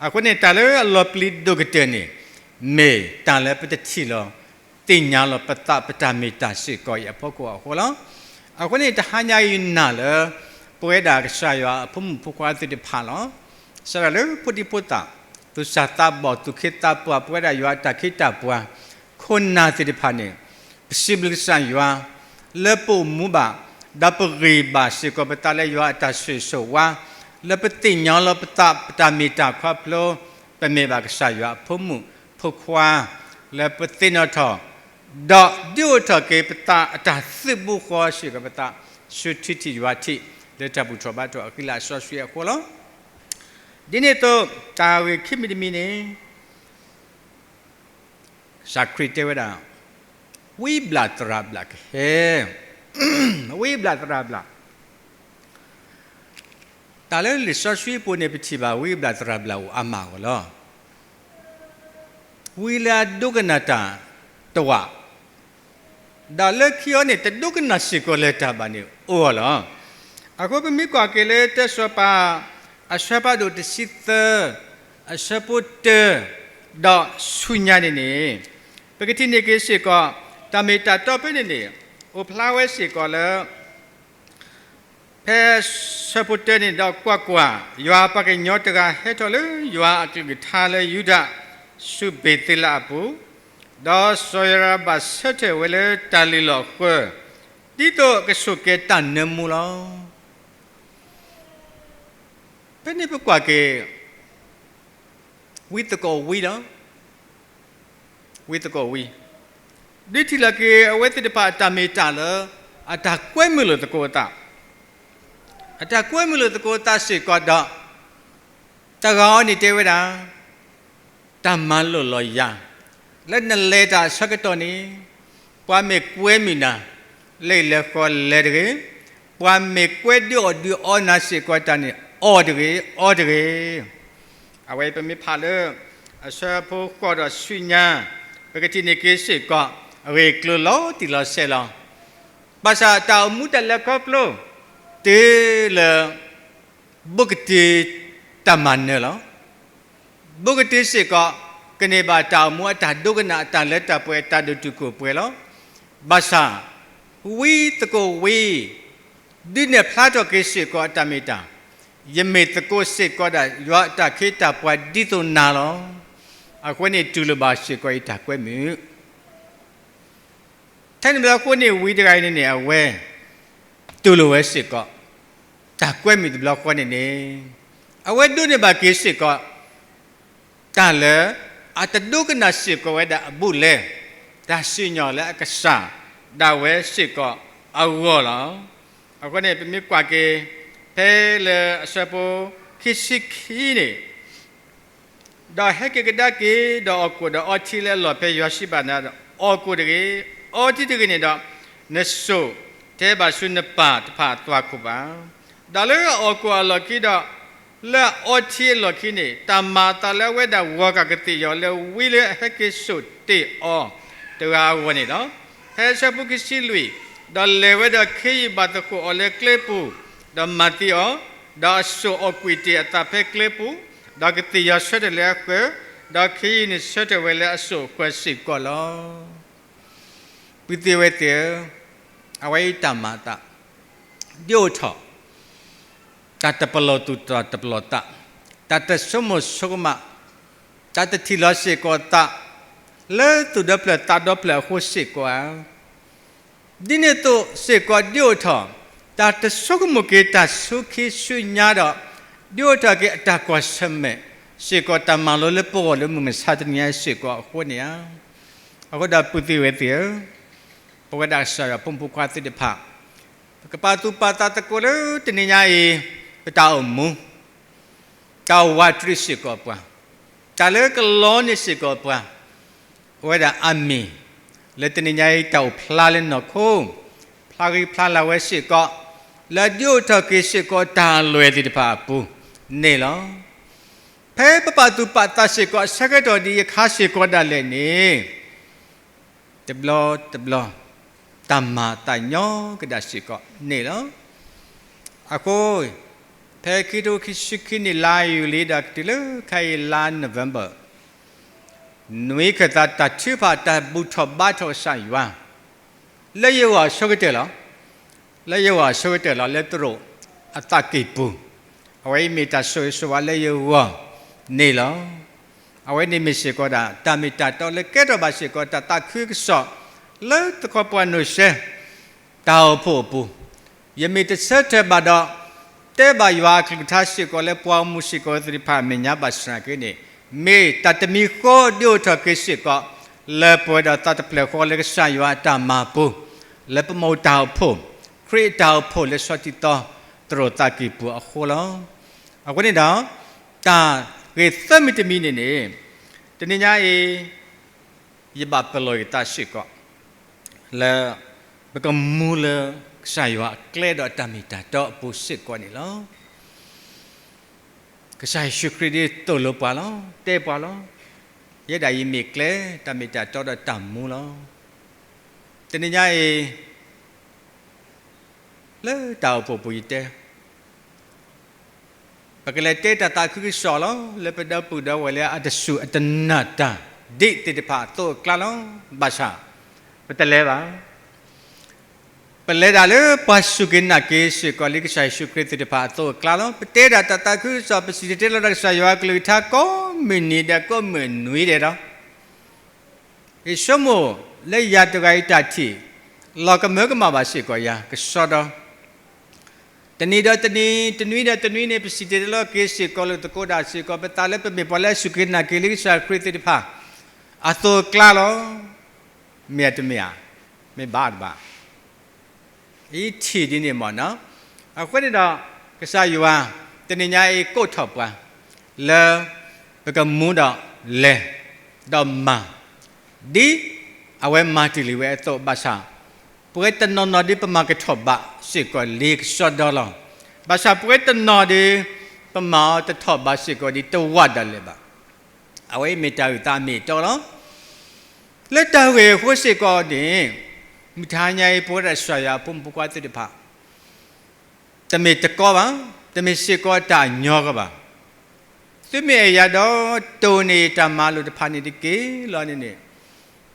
အဃိန့ၣ် တၢ်လၢအလီၤပျံၤဒိၣ်ကတၢၢ်န့ၣ် မ့ၢ်တၢ်လၢပတထံၣ်လီၤ သ့ၣ်ညါလီၤပသးပတၢ်မ့ၢ်တၢ်စ့ၢ်ကီးအံၤအဖီခိၣ်အဃိလီၤ. အဃိန့ၣ် တဟါညါအံၤနာ်လၢ ပဝဲဒၣ်ကစၢ်ယွၤအဖိမုၣ်ဖိခွါသ့ၣ်တဖၣ်လီၤ. စးထီၣ်လၢဖိဒံဖိသၣ်, သူၣ်စၢ်သးဘီၣ် သူၣ်ခ့သးပှၢ် ပဝဲဒၣ်ယွၤအတၢ်ခ့တၢ်ပှၤ ခိၣ်နၢ်သ့ၣ်တဖၣ်န့ၣ် ပစံးဘျုးကစၢ်ယွၤ လၢပအိၣ်မူဘၣ် ဒီးပဂံၢ်ဘါစ့ၢ်ကီးပသးလၢယွၤအတၢ်ဆိၣ်ဂ့ၤဆိၣ်ဝါ, လၢပသ့ၣ်ညါလီၤပသးပတၢ်မ့ၢ်တၢ်ခီဖျိ ပမ့ၢ်ဘၣ်ကစၢ်ယွၤအဖိမုၣ်ဖိခွါ, လၢပသ့ၣ်နီၣ်ထီၣ် ဒီးဒုးအိၣ်ထီၣ်က့ၤပသးအတၢ်သုးဘူးဃီစ့ၢ်ကီးပသး ဆူထံထံးယွၤထံး လၢတၢ်ဘူၣ်ထီၣ်ဘါထီၣ်အဃံလၤအစီဆှံအဃိလီၤ. ဒ်န့ၣ်အသိး တၢ်ဂ့ၢ်ခံမံၤတမံၤန့ၣ် ကစၢ်ခရံာ်တဲဝဲဒၣ် ဝံဘျၣ်သရၣ်ဘျၣ်ကဟဲ, ဝံဘျၣ်သရၣ်ဘျၣ် တၢ်လၢလံာ်စီဆှံအပူၤန့ၣ် ပထံၣ်ဘၣ်ဝံဘျၣ်သရၣ်ဘျၣ်အိၣ်အါမးအဂီၢ်လီၤ. ဝံလၢအဒိကနၣ်တၢ်တဝာ်, ဒီးလၢခံအီၤန့ၣ် တဒိကနၣ်စ့ၢ်ကီးလၢၤတၢ်ဘၣ်န့ၣ်အိၣ်အီၤလီၤ. အဃိပမ့ၢ်ကွၢ်က့ၤလၢတၢစီၤပၤ အဆၢဖးဒိၣ်တဆံသၢ အဆၢဖိတၢ ဒီးဆူညါန့ၣ်န့ၣ် ပကထံၣ်န့ၢ်က့ၤစ့ၢ်ကီး တၢ်မ့ၢ်တၢ်တီဖဲန့ၣ်န့ၣ် အိၣ်ဖျါဝဲစ့ၢ်ကီးလၢ ဖဲဆၢဖိတၢန့ၣ်ဒီး ကွၢ်ကွၢ်, ယွၤအပှၤကညီတဂၤဟဲထီၣ်လၢယွၤအကလုၢ်ကထါလၢယူဒၤ ဆူဘ့ၤသ့လးအပူၤ, ဒီးစီၤယိၤရဘၣ်ဆၢထၢၣ်ဝဲလၢတၢ်လုၢ်လီၢ်ဃၢၤ ဒ်သိးကဆိၣ်ကဲၤတၢ်နၢမူလီၤ. ဖဲန့ၣ်ပကွၢ်က့ၤ ဝံသကိးဝံလီၤ. ဝံသကိးဝံ, ဒုးထံၣ်လီၤက့ၤအဝဲသ့ၣ်တဖၣ်အတၢ်မ့ၢ်တၢ်လၢ အတၢ်ကွဲမုာ်လိာ်သကိးအသး, အတၢ်ကွဲမုာ်လိာ်သကိးအသးစ့ၢ်ကီးဒီး တဂၤအံၤန့ၣ်တဲဝဲဒၣ် တၢ်မၤလိာ်လီၤယၤ လၢနလဲၤတၢ်အဆၢကတီၢ်န့ၣ် ပှၤမ့ၢ်ကွဲမုာ်နၤ လၢလဲၤဃီလဲၤတဂ့ၤ, ပှၤမ့ၢ်ကွဲဒုးအီၣ်ဒုးအီနၤစ့ၢ်ကီးတၢ်န့ၣ် အီၣ်တဂ့ၤ အီတဂ့ၤ. အဝဲပမ့ၢ်ဖးလၢ အဆၢဖိဃိးဒီးဆူညါ ပကထံၣ်န့ၢ်က့ၤစ့ၢ်ကီး အဂ့ၢ်ကျိၤလီၤတံၢ်လီၤဆဲးလီၤ. ဘၣ်ဆၣ်တၢ်အိၣ်မူတၢ်လဲၤခီဖျိ တုၤလၢ ဘူးကတုၤတၢ်မၤနၢၤလီၤ. ဘူးကတုၤစ့ၢ်ကီး ကန့ၢ်ဘၣ်တၢ်အိၣ်မူအတၢ်ဒိကနၣ်အတၢ်လၢတၢ်ပှဲၤအတၢ်ဒိၣ်တုာ်ခိၣ်ပှဲၤလီၤ. ဘၣ်ဆၣ် ဝံသကိးဝံ ဒုးနဲၣ်ဖျါထီၣ်က့ၤစ့ၢ်ကီးအတၢ်မ့ၢ်တၢ်, ယမ့ၢ်သကိးစ့ၢ်ကီးဒၣ် ယွၤအတၢ်ခ့တၢ်ပှၤဒ်သိးနၤလီၤ. အဃိန့ၣ်တူၢ်လိာ်ဘၣ်စ့ၢ်ကီးယတၢ်ကွဲမုာ် ထဲန့ၣ်ဘျီအဃိန့ၣ် ဝံတဂၤအံၤန့ၣ်န့ၣ် အဝဲ တူၢ်လိာ်ဝဲစ့ၢ်ကီး တၢ်ကွဲမုာ်တဘျီဃီန့ၣ်န့ၣ် အဝဲဒိးန့ၢ်ဘၣ်က့ၤစ့ၢ်ကီး တၢ်လၢ အတဒိကနၣ်စ့ၢ်ကီးဝဲဒၣ်အဘူးအလဲ တၢ်စံၣ်ညီၣ်လၢအကစၢ်ဒၣ်ဝဲစ့ၢ်ကီးအဂီၢ်လီၤ. အဃိန့ၣ် ပမ့ၢ်ကွၢ်က့ၤ ဖဲလၢအဆၢဖိခံဆံခံန့ၣ် ဒီးဟဲက့ၤကဒါက့ၤ ဒီးအီၣ်ကိၣ်ဒီးအီထံလၢအလီၢ်ဖဲယွၤစံးဘၣ်နၤဒီး အီၣ်ကိၣ်တဂ့ၤ, အီထံတဂ့ၤန့ၣ်ဒီး နစိာ်တဲဘၣ်ဆူနပၢ်တဖၣ်အသွၣ်ခိၣ်ဘၣ်. ဒီးလၢအအီၣ်ကိၣ်အလီၢ်ခံဒီး လၢအအီထံအလီၢ်ခံန့ၣ် တၢ်မၤအသးလၢအဝဲဒၣ်ဂီၤကၢ်ကသ့ၣ်ယီၤလၢ ဝံလၢအဟဲက့ၤစိာ်တ့ၢ်အီၤတဂၤအဂီၢ်န့ၣ်လီၤ. ဖဲဆၢဖိခံဆံလွံၢ်, ဒီးလဲၤဝဲဒီးခ့ယုၢ်ဘၣ်သကိးအီၤလၢကျဲပူၤ, ဒီးမၤသံအီၤ, ဒီးအစိာ်အီၣ်ကွံာ်တ့ၢ်အသးဖဲကျဲပူၤ, ဒီးကသ့ၣ်ယီၤဆၢထၢၣ်လၢအဃၢၤ, ဒီးခ့ယုၢ်န့ၣ်ဆၢထၢၣ်ဝဲလၢအစိာ်အဃၢၤစ့ၢ်ကီးလီၤ. ပုၢ်သ့ၣ်ဝဲၢ်သ့ၣ်ဧၢ, အဝဲအံၤတၢ်မၤအသး ဒ်အိၣ်ထီၣ် တၢ်တပလီၢ်သူၣ်တၢ်တပလီၢ်သး, တၢ်တဆိကမိၣ်ဆိကမး, တၢ်တထံၣ်လီၤစ့ၢ်ကီးသး လၢသူၣ်ဒီဖျၢၣ်သးဒီဖျၢၣ်အဃိစ့ၢ်ကီးဧါ. ဒ်န့ၣ်အသိးစ့ၢ်ကီးဒ်အိၣ်ထီၣ် တၢ်တဆိကမိၣ်က့ၤတၢ်ဆူခံဆူညါဒီး ဒ်အိၣ်ထီၣ်က့ၤအတၢ်ကွၢ်ဆၢၣ်မဲာ်စ့ၢ်ကီးတၢ်မၤလိလၢပဂီၢ်လၢမုၢ်မဆါတနံၤညါစ့ၢ်ကီးအဃိန့ၣ်ဧါ. အဃိဒီးပုၢ်သ့ၣ်ဝဲၢ်သ့ၣ်ဧၢ, ပဝဲဒၣ်ကစၢ်ယွၤဖိမုၣ်ဖိခွါသ့ၣ်တဖၣ် ပကပာ်သူၣ်ပာ်သးသကိးလၢတနံၤညါအံၤ ပတၢ်အိၣ်မူ တၢ်အိၣ်ဝးတရံးစ့ၢ်ကီးပှၤ, တၢ်လၢကလီန့ၢ်စ့ၢ်ကီးပှၤ, အဝဲဒၣ်အမ့ၢ် လၢတနံၤညါအံၤတၢ်အိၣ်ဖျါလၢနီၢ်ခိ, ဖျါဂံၢ်ဖျါလၤဝဲစ့ၢ်ကီး, လၢဒုးအိၣ်ထီၣ်က့ၤစ့ၢ်ကီးတၢ်အလွဲၢ်သ့ၣ်တဖၣ်အပူၤန့ၣ်လီၤ. ဖဲပပာ်သူၣ်ပာ်သးစ့ၢ်ကီးအဆၢကတီၢ်ဒ်ယခါစ့ၢ်ကီးဒၣ်လဲာ်န့ၣ် တဘျီတဘျီ တၢ်မၤအသးညီကဒၣ်စ့ၢ်ကီးန့ၣ်လီၤ. အဃိ ဖဲခံကထိခံဆံခံနံၣ်လါယူၤလံဒီးကတုၤလၢခဲအံၤလါ November နွံခၢၣ်သးတၢ်ထုကဖၣ်တၢ်ဘူၣ်ထီၣ်ဘါထီၣ်ကစၢ်ယွၤ လၢယဂီၢ်အဆိကတၢၢ်လီၤ. လၢယဂီၢ်အဆိကတၢၢ်လီၤ လၢတရူးအသးကံၢ်ပူၤ, အဝဲအံၤမ့ၢ်တၢ်ဆိၣ်ဂ့ၤဆိၣ်ဝါလၢယဂီၢ်န့ၣ်လီၤ. အဝဲန့ၣ်မ့ၢ်စ့ၢ်ကီးဒၣ် တၢ်မ့ၢ်တၢ်တီလၢကဲထီၣ်ဘၣ်စ့ၢ်ကီးတၢ်သးခုကစီၣ် လၢတခီပှၤနိၣ်စဲ တၢ်အိၣ်ဖှိၣ်အပူၤ, ယမ့ၢ်တဆၢထၢၣ်ဘၣ်ဒီး တဲဘၣ်ယွၤအကလုၢ်ကထါစ့ၢ်ကီးလၢပှၤဂီၢ်မုၢ်စ့ၢ်ကီးသ့ၣ်တဖၣ်အမဲာ်ညါဘၣ်ဆၣ်က့န့ၣ် မ့ၢ်တၢ်တမံၤဃီဒုးအိၣ်ထီၣ်က့ၤစ့ၢ်ကီး လၢပဝဲဒီးသးတဖျၢၣ်ဃီလၢကစၢ်ယွၤအတၢ်မၤပူၤ, လၢပမ့ၢ်တၢ်အိၣ်ဖှိၣ်, ခရံာ်အတၢ်အိၣ်ဖှိၣ်လၢဆီထံသီသရိာ်သးကံၢ်ပူၤအဃိလီၤ. အဃိန့ၣ်ဒီး, တၢ်ဂ့ၢ်သၢမံၤတမံၤန့ၣ်န့ၣ်, တနံၤညါအံၤ ယဘၣ်ပလီၢ်ယသးစ့ၢ်ကီး လၢ ပကမူလၢကစၢ်ယွၤအကျဲဒီးအတၢ်မ့ၢ်တၢ်တီအပူၤစ့ၢ်ကီးန့ၣ်လီၤ. ကစၢ်ယ့ၣ်ၡူးခရံာ်ဒ်သိၣ်လိပှၤလီၤ, တဲပှၤလီၤ, ယဲဒၣ်ယမ့ၢ်ကျဲ, တၢ်မ့ၢ်တၢ်တီဒီးတၢ်မူလီၤ. တနံၤညါအံၤ လၢတၢ်အိၣ်ဖှိၣ်ပူၤယတဲ ပကလဲၤတဲတၢ်သးခုကစီၣ်လီၤ လၢပဒီပုၢ်ဒီဝဲၢ်လၢအတစူၢ်အတနာ်တၢ်ဒ်သ့ၣ်တဖၣ်အသိးအကျါလီၤ. ဘၣ်ဆၣ် ပတလဲၤဘၣ်. ပလဲၤဒၣ်လၢပှၤစူၢ်က့ၤနာ်က့ၤစ့ၢ်ကီးလံကစၢ်ယ့ၣ်ၡူးခရံာ်သ့ၣ်တဖၣ်အသိးအကျါလီၤ. ပတဲဒၣ်တၢ်သးခုကစီၣ် ပစံၣ်တဲၤတဲလီၤတၢ်ကစၢ်ယွၤအကလုၢ်ကထါကိးမုၢ်နံၤဒီးကိးမုၢ်နွံဒဲးဒီး ယဆိကမိၣ်လၢယၤတဂၤအံၤတၢ်ထံၣ် လီၤကမၢကမၣ်ဘၣ်စ့ၢ်ကီးယၤ ကစီဒီ တနံၤဒီးတနံၤ တနွံဒီးတနွံန့ၣ် ပစံၣ်တဲၤတဲလီၤက့ၤစ့ၢ်ကီးလိာ်သကိးဒၣ်စ့ၢ်ကီး ပသးလၢပမ့ၢ်ပှၤလၢအစူၢ်က့ၤနာ်က့ၤလံကစၢ်ခရံာ်သ့ၣ်တဖၣ် အသိးအကျါလီၤ. မ့ၢ်အတမ့ၢ်ဧါ, မ့ၢ်ဘၣ်တဘၣ် ယထံၣ်ဒ်န့ၣ်မ့ၢ်နီၤ. အဃိန့ၣ်ဒီး ကစၢ်ယွၤ တနံၤညါအံၤကိးထီၣ်ပှၤ လၢ ပကမူဒီးလဲၤ ဒီးမၤ ဒ်အဝဲမၤတ့ၢ်လံဝဲအသိး ဘၣ်ဆၣ် ပဝဲတနီၤနီၤဒ်ပမၤကထီၣ်ဘးစ့ၢ်ကီးလံကစီဒီလီၤ. ဘၣ်ဆၣ်ပဝဲတနီၤဒ် ပမၤအီၤတထီၣ်ဘးစ့ၢ်ကီးဒ်တဝၢ်ဒၣ်လဲာ်ဘၣ်. အဝဲအံၤမ့ၢ်တၢ်ဂ့ၢ်သးအမ့ၢ်အတီလီၤ. လၢတၢ်ဂ့ၢ်အဃိစ့ၢ်ကီးန့ၣ် မုၢ်တဟါညါအံၤ ပဝဲဒၣ်ကစၢ်ယွၤအဖိမုၣ်ဖိခွါသ့ၣ်တဖၣ် တမ့ၢ်တကီဘၣ်, တမ့ၢ်စ့ၢ်ကီးတၢ်ညီကဘၣ်. သုမ့ၢ်အဲၣ်ယၤဒီး တိၢ်န့ၢ်တၢ်မၤလိာ်တဖၣ်န့ၣ်တက့ၢ်လီၤန့ၣ်န့ၣ်,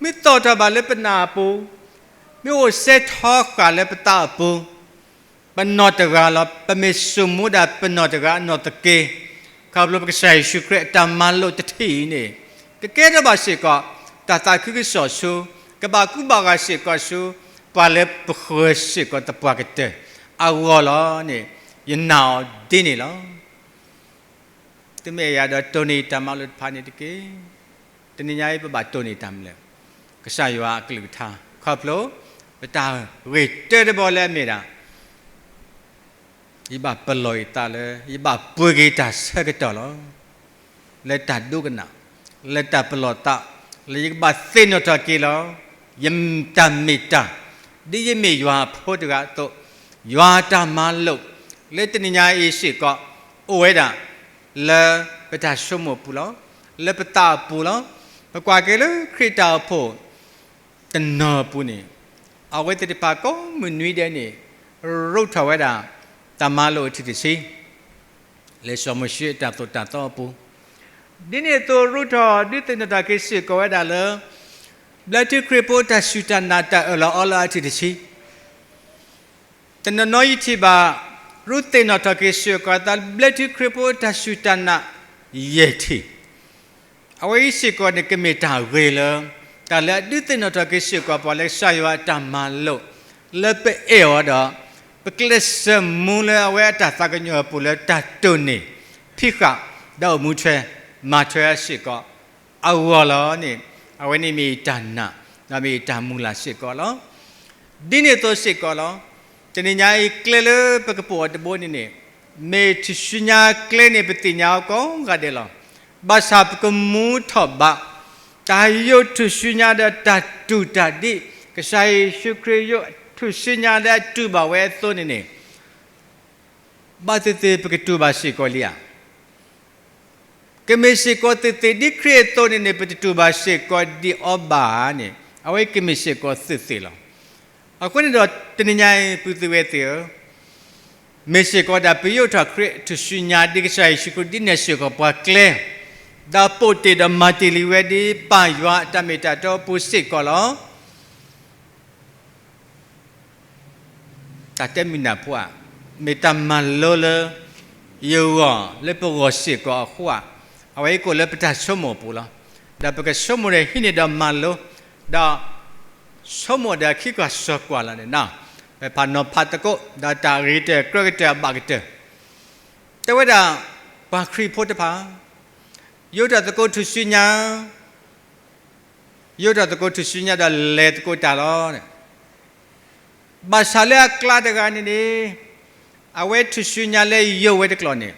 မ့ၢ်သီၣ်ထီၣ်ဘၣ်လၢပနၢ်အပူၤ, မ့ၢ်အိၣ်စဲထီဃာ်လၢပသးအပူၤ, ပနီၢ်တဂၤလီၤ. ပမ့ၢ်ဆိမိၣ်ဒၣ်ပနီၢ်တဂၤအနီၢ်သက့, ခီဖျိပကစၢ်ယ့ၣ်ၡူးခရံာ်အတၢ်မၤလိာ်တထံၣ်အံၤန့ၣ် ကကဲထီၣ်ဘၣ်စ့ၢ်ကီး တၢ်သးခုကစီၣ်ဆူ, ကဘၣ်ကူဘၣ်ဂာ်စ့ၢ်ကီးဆူ ပှၤလၢပဃၢၤစ့ၢ်ကီးသပှၢ်ကတၢၢ်အဂီၢ်လီၤန့ၣ်, ယနာ်အီၤဒ်န့ၣ်လီၤ. သုမ့ၢ်အဲၣ်ယၤဒီးတိၢ်န့ၢ်တၢ်မၤလိာ်တဖၣ်န့ၣ်တက့ၢ်. တနံၤညါအံၤပဘၣ်တိၢ်န့ၢ်တၢ်မနုၤလဲၣ်, ကစၢ်ယွၤအကလုၢ်ကထါ ခီဖျိ ပတၢ်ဂ့ၢ်တၢတဘီလၢအမ့ၢ်ဒၣ် ယဘၣ်ပလီၢ်ယသးလၢ ယဘၣ်ပှ့ၤက့ၤတၢ်ဆၢကတီၢ်လီၤ. လၢတၢ်ဒိကနၣ်, လၢတၢ်ပလီၢ်သး, လၢယကဘၣ်သ့ၣ်နီၣ်ထီၣ်က့ၤလီၤ. ယတၢ်မ့ၢ်တၢ်, ဒ်ယမ့ၢ်ယွၤအဖိတဂၤအသိး, ယွၤအတၢ်မၤလိာ် လၢတနံၤညါအံၤစ့ၢ်ကီး အိၣ်ဝဲဒၣ် လၢပတၢ်ဆိကမိၣ်အပူၤလီၤ. လၢပသးအပူၤလီၤ. ပကွၢ်က့ၤလၢခရံာ်တၢ်အိၣ်ဖှိၣ် တနီၤအပူၤန့ၣ်, အဝဲသ့ၣ်တဖၣ်ကိးမုၢ်နွံဒဲးန့ၣ် ရူးထီၣ်ဝဲဒၣ် တၢ်မၤလိာ်အထံၣ်တဆံ, လၢစီၤမိၤၡ့အတၢ်သိၣ်တၢ်သီအပူၤ, ဒ်န့ၣ်အသိးရူးထီၣ်ဒုးသ့ၣ်နီၣ်ထီၣ်က့ၤစ့ၢ်ကီးဝဲဒၣ်လၢ ဘျၢထံခရံာ်ဖိတၢ်စူၢ်တၢ်နာ်တၢ်အၢၣ်လီၤအီလီၤအထံၣ်တဆံ တနီၤနီၤယထံၣ်ဘၣ် ရူးသ့ၣ်နီၣ်ထီၣ်က့ၤစ့ၢ်ကီးအသး ဘျၢထံခရံာ်ဖိတၢ်စူၢ်တၢ်နာ်ယဲၢ်ထံၣ်, အဝဲအံၤစ့ၢ်ကီးန့ၣ် ကမ့ၢ်တၢ်ဂ့ၤလၢ တၢ်လၢအဒုးသ့ၣ်နီၣ်ထီၣ်က့ၤစ့ၢ်ကီးပှၤလၢကစၢ်ယွၤအတၢ်မၤလိာ်, လၢပအဲၣ်အီၤဒီး ပကျဲးစၢးမူလၢအဝဲအတၢ်သးကညီၤအပူၤလၢတၢ်တိၢ်န့ၢ် ဖံးဃာ် ဒီးအိၣ်မူထွဲ မၤထွဲစ့ၢ်ကီး အဂီၢ်လီၤန့ၣ်, အဝဲန့ၣ်မ့ၢ်ယတၢ်နာ် ဒီးမ့ၢ်ယတၢ်မုၢ်လၢ်စ့ၢ်ကီးလီၤ. ဒ်န့ၣ်အသိးစ့ၢ်ကီးလီၤ. တနံၤညါအံၤကျဲလၢပကပိာ်အီၤတဘိန့ၣ်န့ၣ်, မ့ၢ်ထူၣ်စုညါကျဲန့ၣ် ပသ့ၣ်ညါအီၤကိးဂၤဒဲးလီၤ. ဘၣ်ဆၣ်ပကမူထီၣ်ဘး တၢ်ယိးထူၣ်စုညါဒီးတၢ်တူၢ်တၢ်ဒ် ကစၢ်ယ့ၣ်ၡူးခရံာ်ယိးထူၣ်စုညါလၢအတူၢ်ဘၣ်ဝဲအသိးန့ၣ်န့ၣ် ဘၣ်သ့ၣ်သ့ၣ်ပကတူၢ်ဘၣ်စ့ၢ်ကီးလံဧါ. ကမ့ၢ်စ့ၢ်ကီးသ့ၣ်သ့ၣ်ဒ်ခရံာ်အသိးန့ၣ်န့ၣ် ပတတူၢ်ဘၣ်စ့ၢ်ကီးဒံးအီၤဘၣ်န့ၣ် အဝဲကမ့ၢ်စ့ၢ်ကီးသ့ၣ်သ့ၣ်လီၤ. အဃိန့ၣ်ဒီး တနံၤညါအံၤ ပုၢ်သ့ၣ်ဝဲၢ်သ့ၣ်ဧၢ, မ့ၢ်စ့ၢ်ကီးဒၣ်ပယိးထီၣ်ခရံာ်ထူၣ်စုညါဒ်ကစၢ်ယ့ၣ်ၡူးခရံာ်ဒ်နဲၣ်စ့ၢ်ကီးပှၤကျဲ, ဒီးပိာ်တ့ၢ်ဒီးမၤတ့ၢ်လံဝဲဒ်ပၢ်ယွၤအတၢ်မ့ၢ်တၢ်တီအပူၤစ့ၢ်ကီးလီၤ. တၢ်တဲမုၢ်နၢ်ဖိဧါ, မ့ၢ်တၢ်မၤလိလၢ ယဂီၢ် လၢပဂီၢ်စ့ၢ်ကီးအဃိဧါ, အဝဲအံၤကိးလၢပတၢ်ဆိကမိၣ်အပူၤလီၤ. ဒီးပကဆိကမိၣ်ဒီးဟံးန့ၢ်ဒီးမၤလိ, ဒီး ဆိကမိၣ်ဒီးခံကွၢ်စီၤကွၢ်လီၤန့ၣ်, ပဖးနီၤဖးသကိး ဒီးတၢ်ဂ့ၤကတၢၢ်ကြၢးကတၢၢ်အဘၣ်ကတၢၢ်, တဲဝဲဒၣ် ပှၤခရံာ်ဖိတဖၣ် ယိးထီၣ်သကိးထူၣ်စုညါ ယိးထီၣ်သကိးထူၣ်စုညါဒီးလဲၤသကိးတၢ်လီၤ. ဘၣ်ဆၣ်လၢအကျါတဂၤန့ၣ်န့ၣ် အဝဲထူၣ်စုညါလၢယိးဝဲတကျိာ်န့ၣ်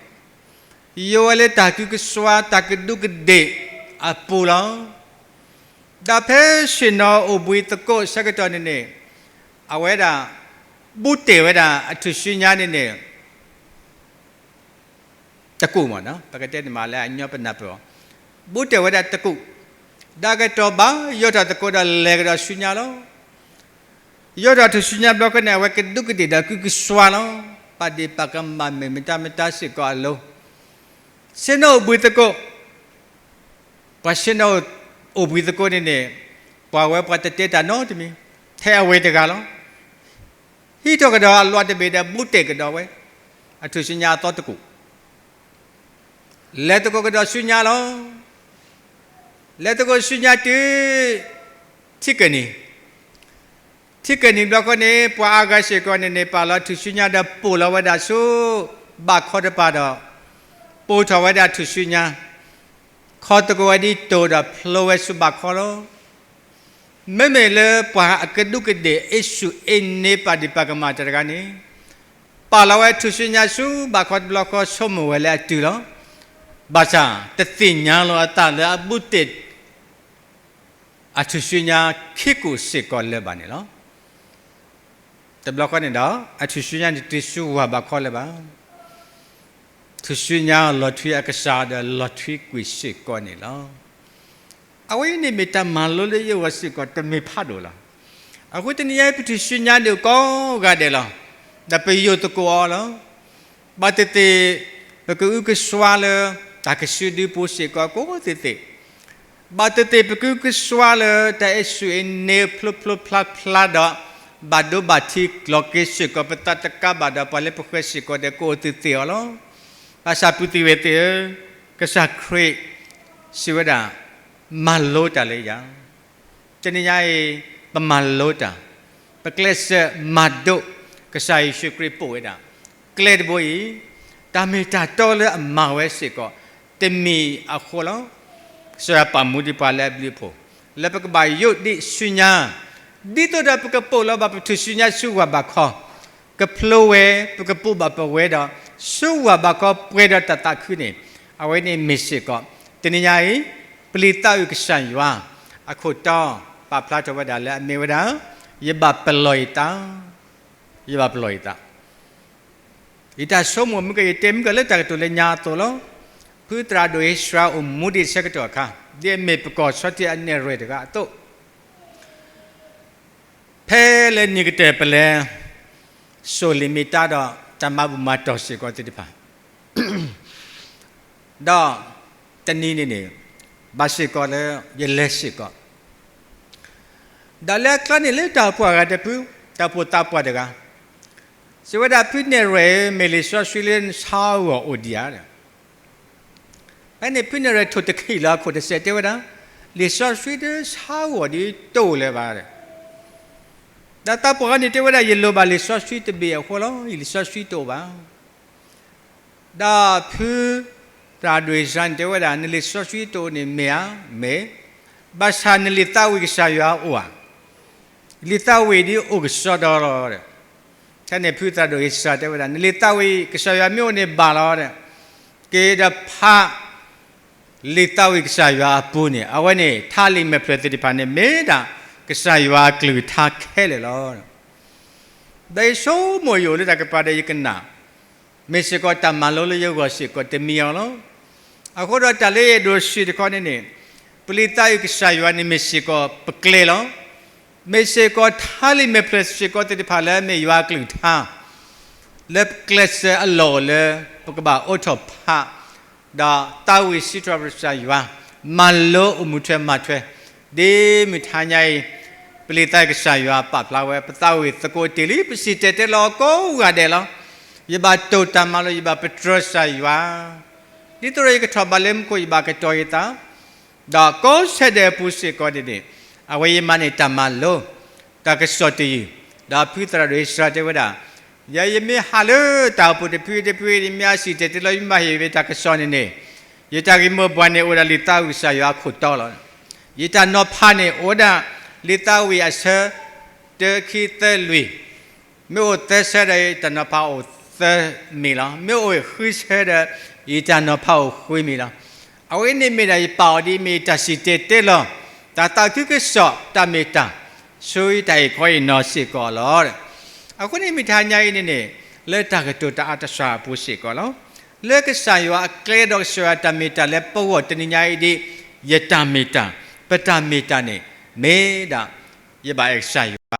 ယိးဝဲလၢတၢ်ကုကစွါ တၢ်ကဒူးကဒ့ၣ်အပူၤလီၤ. ဒီးဖဲဆ့ၣ်နီၤအိၣ်ဘှံးသကိးဆၢကတီၢ်န့ၣ်န့ၣ် အဝဲဒၣ် ဘူးတ့ၢ်ဝဲဒၣ်အထူၣ်စုညါန့ၣ်န့ၣ် တကူၣ်မး, ပကတဲန့ၣ်မးလၢအညီပနၢ်ပၢၢ်အီၤ, ဘူးတ့ၢ်ဝဲဒၣ်တကူၣ်, ဒီးကတီၢ်ဘၣ် ယိးထီၣ်သကိးဒီးလဲၤကဒီးဆူညါလီၤ. ယိးထီၣ်ထူၣ်စုညါဘျီဃီန့ၣ် အဝဲကဒူးကဒ့ၣ်ဒီးကုကစွါလီၤ. ပာ်ဒ့ၣ်ပာ်ကမၣ်မ့ၢ်မတၤမတၤစ့ၢ်ကီးအလိၤ, ဆ့ၣ်နီၤအိၣ်ဘှံးသကိး, ပှၤဆ့ၣ်နီၤအိၣ်ဘှံးသကိးန့ၣ်န့ၣ် ပှၤဝဲပှၤတတဲတၢ်နီတမံၤ, ထဲအဝဲတဂၤလီၤ. ဟံးထီၣ်ကဒီးအလွးတဘ့ၣ်ဒီးဘူးတ့ၢ်ကဒီးဝဲ အထူၣ်စုညါအသီတကူၣ်, လဲၤသကိးကဒီးဆူညါလီၤ. လဲၤသကိးဆူညါတုၤ ထံကၢၢ်နံၤ, ထံကၢၢ်နံၤဘျီဃီန့ၣ် ပှၤအါဂၤစ့ၢ်ကီးန့ၣ်န့ၣ် ပာ်လီၤထူၣ်စုညါဒီးပိာ်လီၤဝဲဒၣ်ဆူဘၣ်ခီတပၤဒီး ပိာ်ထီၣ်ဝဲဒၣ်ထူၣ်စုညါ, ခီသကိးဝဲဒ်တိၢ်ဒီးဖျိဝဲဆူဘၣ်ခီလီၤ. မ့မ့ၢ်လၢပှၤအကဒူးကဒ့ၣ် အ့ဆူၣ်အ့န့ ပာ်ဒ့ၣ်ပာ်ကမၣ်တၢ်တဂၤန့ၣ် ပာ်လီၤဝဲထူၣ်စုညါဆူဘၣ်ခီတဘျီဃီ ဆိကမိၣ်ဝဲလၢအတုၤလီၤ. ဘၣ်ဆၣ် တသ့ၣ်ညါလီၤအသးလၢအဘူးတ့ၢ် အထူၣ်စုညါခံကူၣ်စ့ၢ်ကီးလၢၤဘၣ်န့ၣ်လီၤ. တဘျီဃီန့ၣ်ဒီး အထူၣ်စုညါန့ၣ်တုၤဆူဝၢ်ဘၣ်ခီလၢၤဘၣ်. ထူၣ်စုညါလီၤထွံအကစၢ်ဒီးလီၤထွံကွံာ်စ့ၢ်ကီးန့ၣ်လီၤ. အဝဲအံၤန့ၣ်မ့ၢ်တၢ်မၤလိလၢယဂီၢ်စ့ၢ်ကီးတမ့ၢ်ဖးဒိၣ်လီၤ. အဃိတနံၤအံၤ ပထူၣ်စုညါန့ၣ်ကိးဂၤဒဲးလီၤ. ဒီးပယိးသကိးအီၤလီၤ. ဘၣ်သ့ၣ်သ့ၣ် ပကအုကစွါလၢ တၢ်ကစုဒုပူၤစ့ၢ်ကီးကိးသ့ၣ်သ့ၣ်, ဘၣ်သ့ၣ်သ့ၣ်ပကအုကစွါလၢ တၢ်အဲၣ်ဆူၣ်အဲၣ်န့ဖျိဖျိဖျါဖျါဒီး ဘၣ်ဒိဘၣ်ထံးကျီၤက့ၤစ့ၢ်ကီး ပသးတကါဘၣ်ဒီးပှၤလၢပဃၢၤစ့ၢ်ကီးဒီး ကအိၣ်သ့ၣ်သ့ၣ်အီၤလီၤ. ဘၣ်ဆၣ်ပုၢ်သ့ၣ်ဝဲၢ်သ့ၣ်ဧၢ, ကစၢ်ခရံာ်စံးဝဲဒၣ်, မၤလိတၢ်လၢယၤ တနံၤညါအံၤ ပမၤလိတၢ်, ပကျဲးစၢးမၤဒိး ကစၢ်ယ့ၣ်ၡူးခရံာ်ပိာ်ဝဲဒၣ် ကျဲတဘိအံၤ, တၢ်မ့ၢ်တၢ်တီလၢအမၤဝဲစ့ၢ်ကီး တမံၤအဃိလီၤ. ကစၢ်ယွၤပာ်မူဒံးပှၤလၢအဘျုးအဖှိၣ် လၢပကဘၣ်ယိးဒံးဆူညါ, ဒ်သိးဒီးပကပိာ်လီၤဘၣ်ပထူၣ်စုညါဆူဝၢ်ဘၣ်ခီ, ကဖျိဝဲ ပကပိာ်ဘၣ်ပဝဲဒီး ဆူဝၢ်ဘၣ်ခီပှဲၤဒီးတၢ်သးခုန့ၣ်, အဝဲန့ၣ်မ့ၢ်စ့ၢ်ကီး တနံၤညါအံၤ ပလံာ်သးဝံၣ်ကစၢ်ယွၤ အခိၣ်တီ ပာ်ဖျါထီၣ်ဝဲဒၣ်လၢအမ့ၢ်ဝဲဒၣ် ယဘၣ်ပလီၢ်ယသး, ယဘၣ်ပလီၢ်ယသး. ယတၢ်ဆိကမိၣ်မ့ၢ်ကယတဲမ့ၢ်ကလၢတၢ်ကတိၤလၢညါအသိးလီၤ. ဖုသရၣ်ဒိၣ်အ့စြၤအိၣ်မူဒံးဆၢကတီၢ်အခါ, ဒ်အမ့ၢ်ပကီၢ်ဆီတံအနဲၣ်ရွဲၣ်တဂၤအသိး, ဖဲလၢနံၣ်ကတၢၢ်ပလဲၤ စိာ်လံာ်မ့ၢ်တၢ်ဒီး တၢ်မၤဘူၣ်မၤတီၢ်စ့ၢ်ကီးသ့ၣ်တဖၣ် ဒီးတနံၤန့ၣ်န့ၣ် ဘၣ်စ့ၢ်ကီးလၢယလဲၤစ့ၢ်ကီး, ဒီးလၢအကျါန့ၣ်လၢတၢ်အိၣ်ဖှိၣ်အဂၤတဖု, တၢ်အိၣ်ဖှိၣ်သးပှၢ်တဂၤ, စံးဝဲဒၣ် ဖုနဲၣ်ရွဲၣ်ဧၢ, မ့ၢ်လံာ်စီဆှံလၢနဆါအဂီၢ်အိၣ်ဒံးဧါ. ဖဲန့ၣ်ဖုနဲၣ်ရွဲၣ်ထိၣ်တခံးလၢအခိၣ်တစဲးတဲဝဲဒၣ်, လံာ်စီဆှံတဆါအဂီၢ်ဒ်တအိၣ်လၢၤဘၣ်. ဒီးသးပှၢ်န့ၣ်တဲဝဲဒၣ် ယလိၣ်ဘၣ်လံာ်စီဆှံတဘ့ၣ်အဃိလီၤ, ယလံာ်စီဆှံတအိၣ်ဘၣ်. ဒီးဖုသရၣ်ဒိၣ်အ့စြၤန့ၣ်တဲဝဲဒၣ် နလံာ်စီဆှံတအိၣ်န့ၣ်မ့ၢ်ဧါ, မ့ၢ်, ဘၣ်ဆၣ်နလံာ်သးဝံၣ်ကစၢ်ယွၤအိၣ်ဧါ, လံာ်သးဝံၣ်ဒ်အိၣ်ကစီဒီလီၤ. ဖဲန့ၣ်ဖုသရၣ်ဒိၣ်အ့စြၤတဲဝဲဒၣ် နလံာ်သးဝံၣ်ကစၢ်ယွၤမ့ၢ်အိၣ်န့ၣ်ဘၣ်လီၤ, က့ၤဒီးဖး လံာ်သးဝံၣ်ကစၢ်ယွၤအပူၤန့ၣ် အဝဲန့ၣ် ထါလံာ်မဲာ်ဖျၢၣ်သ့ၣ်တဖၣ်န့ၣ် မ့ၢ်ဒၣ်ကစၢ်ယွၤအကလုၢ်ကထါခဲလၢာ်လီၤ. ဒီးယဆိကမိၣ်ယအိၣ်လၢတၢ်ကပၤဒီးယကနၣ်, မ့ၢ်စ့ၢ်ကီးတၢ်မၤလိလၢယဂီၢ်စ့ၢ်ကီးတမံၤအီၤလီၤ. အဃိဒီးတၢ်လၢယအဲၣ်ဒိးစံးတခီန့ၣ်န့ၣ်, ပလံာ်သးဝံၣ်ကစၢ်ယွၤန့ၣ်မ့ၢ်စ့ၢ်ကီးပကျဲလီၤ. မ့ၢ်စ့ၢ်ကီးထါလံာ်မဲာ်ဖျၢၣ်စ့ၢ်ကီးသ့ၣ်တဖၣ်လၢအမ့ၢ်ယွၤအကလုၢ်ကထါ လၢပကျဲးစၢးအလီၢ်အိၣ်လၢ ပကဘၣ်အိးထီၣ်ဖး, ဒီးသးဝံၣ်စံးထီၣ်ပတြၢၤကစၢ်ယွၤ, မၤလိအိၣ်မူထွဲမၤထွဲ, ဒ်မုၢ်ထါညါအံၤ, ပလံာ်သးဝံၣ်ကစၢ်ယွၤပာ်ဖျါဝဲ ပသးဝံၣ်သကိးတ့ၢ်လံ ပစံၣ်တဲၤတဲလီၤကိးဂၤဒဲးလီၤ. ယဘၣ်တိာ်တၢ်မၤလိ ယဘၣ်ပတြၢၤကစၢ်ယွၤ, ဒ်သိးဒီးယကထီၣ်ဘးလၢမူခိၣ် ယဘၣ်ကတီၤယသး ဒီးကိးဆၢဒဲးအပူၤစ့ၢ်ကီးန့ၣ်န့ၣ်, အဝဲယမၤန့ၢ်တၢ်မၤလိ, တၢ်ကစီၣ်တယုၢ်, ဒီးဖုသရၣ်ဒိၣ်အ့စြၤတဲဝဲဒၣ်, ယဲယမ့ၢ်ဟးလၢတၢ်အိၣ်ဖှိၣ်တဖုတဖု ယမ့ၢ်အစံၣ်တဲၤတဲလီၤ ယမ့ၢ်ဟ့ၣ်ဝဲတၢ်ကစီၣ်န့ၣ်န့ၣ်, ယတၢ်ဂ့ၢ်မိၢ်ပှၢ်န့ၣ်အိၣ်ဒၣ်လံာ်သးဝံၣ်ကစၢ်ယွၤအခိၣ်တီလီၤ. ယတၢ်နီၤဖးန့ၣ် အိၣ်ဝဲဒၣ် လံာ်သးဝံၣ်အဆၢ တၢ ခံ သၢ လွံၢ်, မ့ၢ်အိၣ်သၢဆၢဒီး ယတၢ်နီၤဖးအိၣ်သၢမံၤလီၤ. မ့ၢ်အိၣ်ဃုဆၢဒီး ယတၢ်နီၤဖးအိၣ်ဃုမံၤလီၤ. အဝဲန့ၣ်မ့ၢ်ဒၣ်ယပာ်အီၤဒ်အမ့ၢ်တၢ်စံၣ်တဲၤတဲလီၤ တၢ်သးခုကစီၣ်တၢ်မ့ၢ်တၢ် ဆူယတၢ်ဟ့ၣ်ခီအံၤနီၤစ့ၢ်ကီးလီၤ. အဃိန့ၣ်မ့ၢ်တဟါညါအံၤန့ၣ်န့ၣ် လၢတၢ်ကတိၤတၢ်အါတစှၤအပူၤစ့ၢ်ကီးလီၤ. လၢကစၢ်ယွၤအကျဲဒီးကစၢ်ယွၤတၢ်မ့ၢ်တၢ်လၢပဂီၢ်တနံၤညါအံၤဒ် ယတၢ်မ့ၢ်တၢ်, ပတၢ်မ့ၢ်တၢ်န့ၣ် မ့ၢ်ဒၣ် ယဘၣ်အဲၣ်ကစၢ်ယွၤ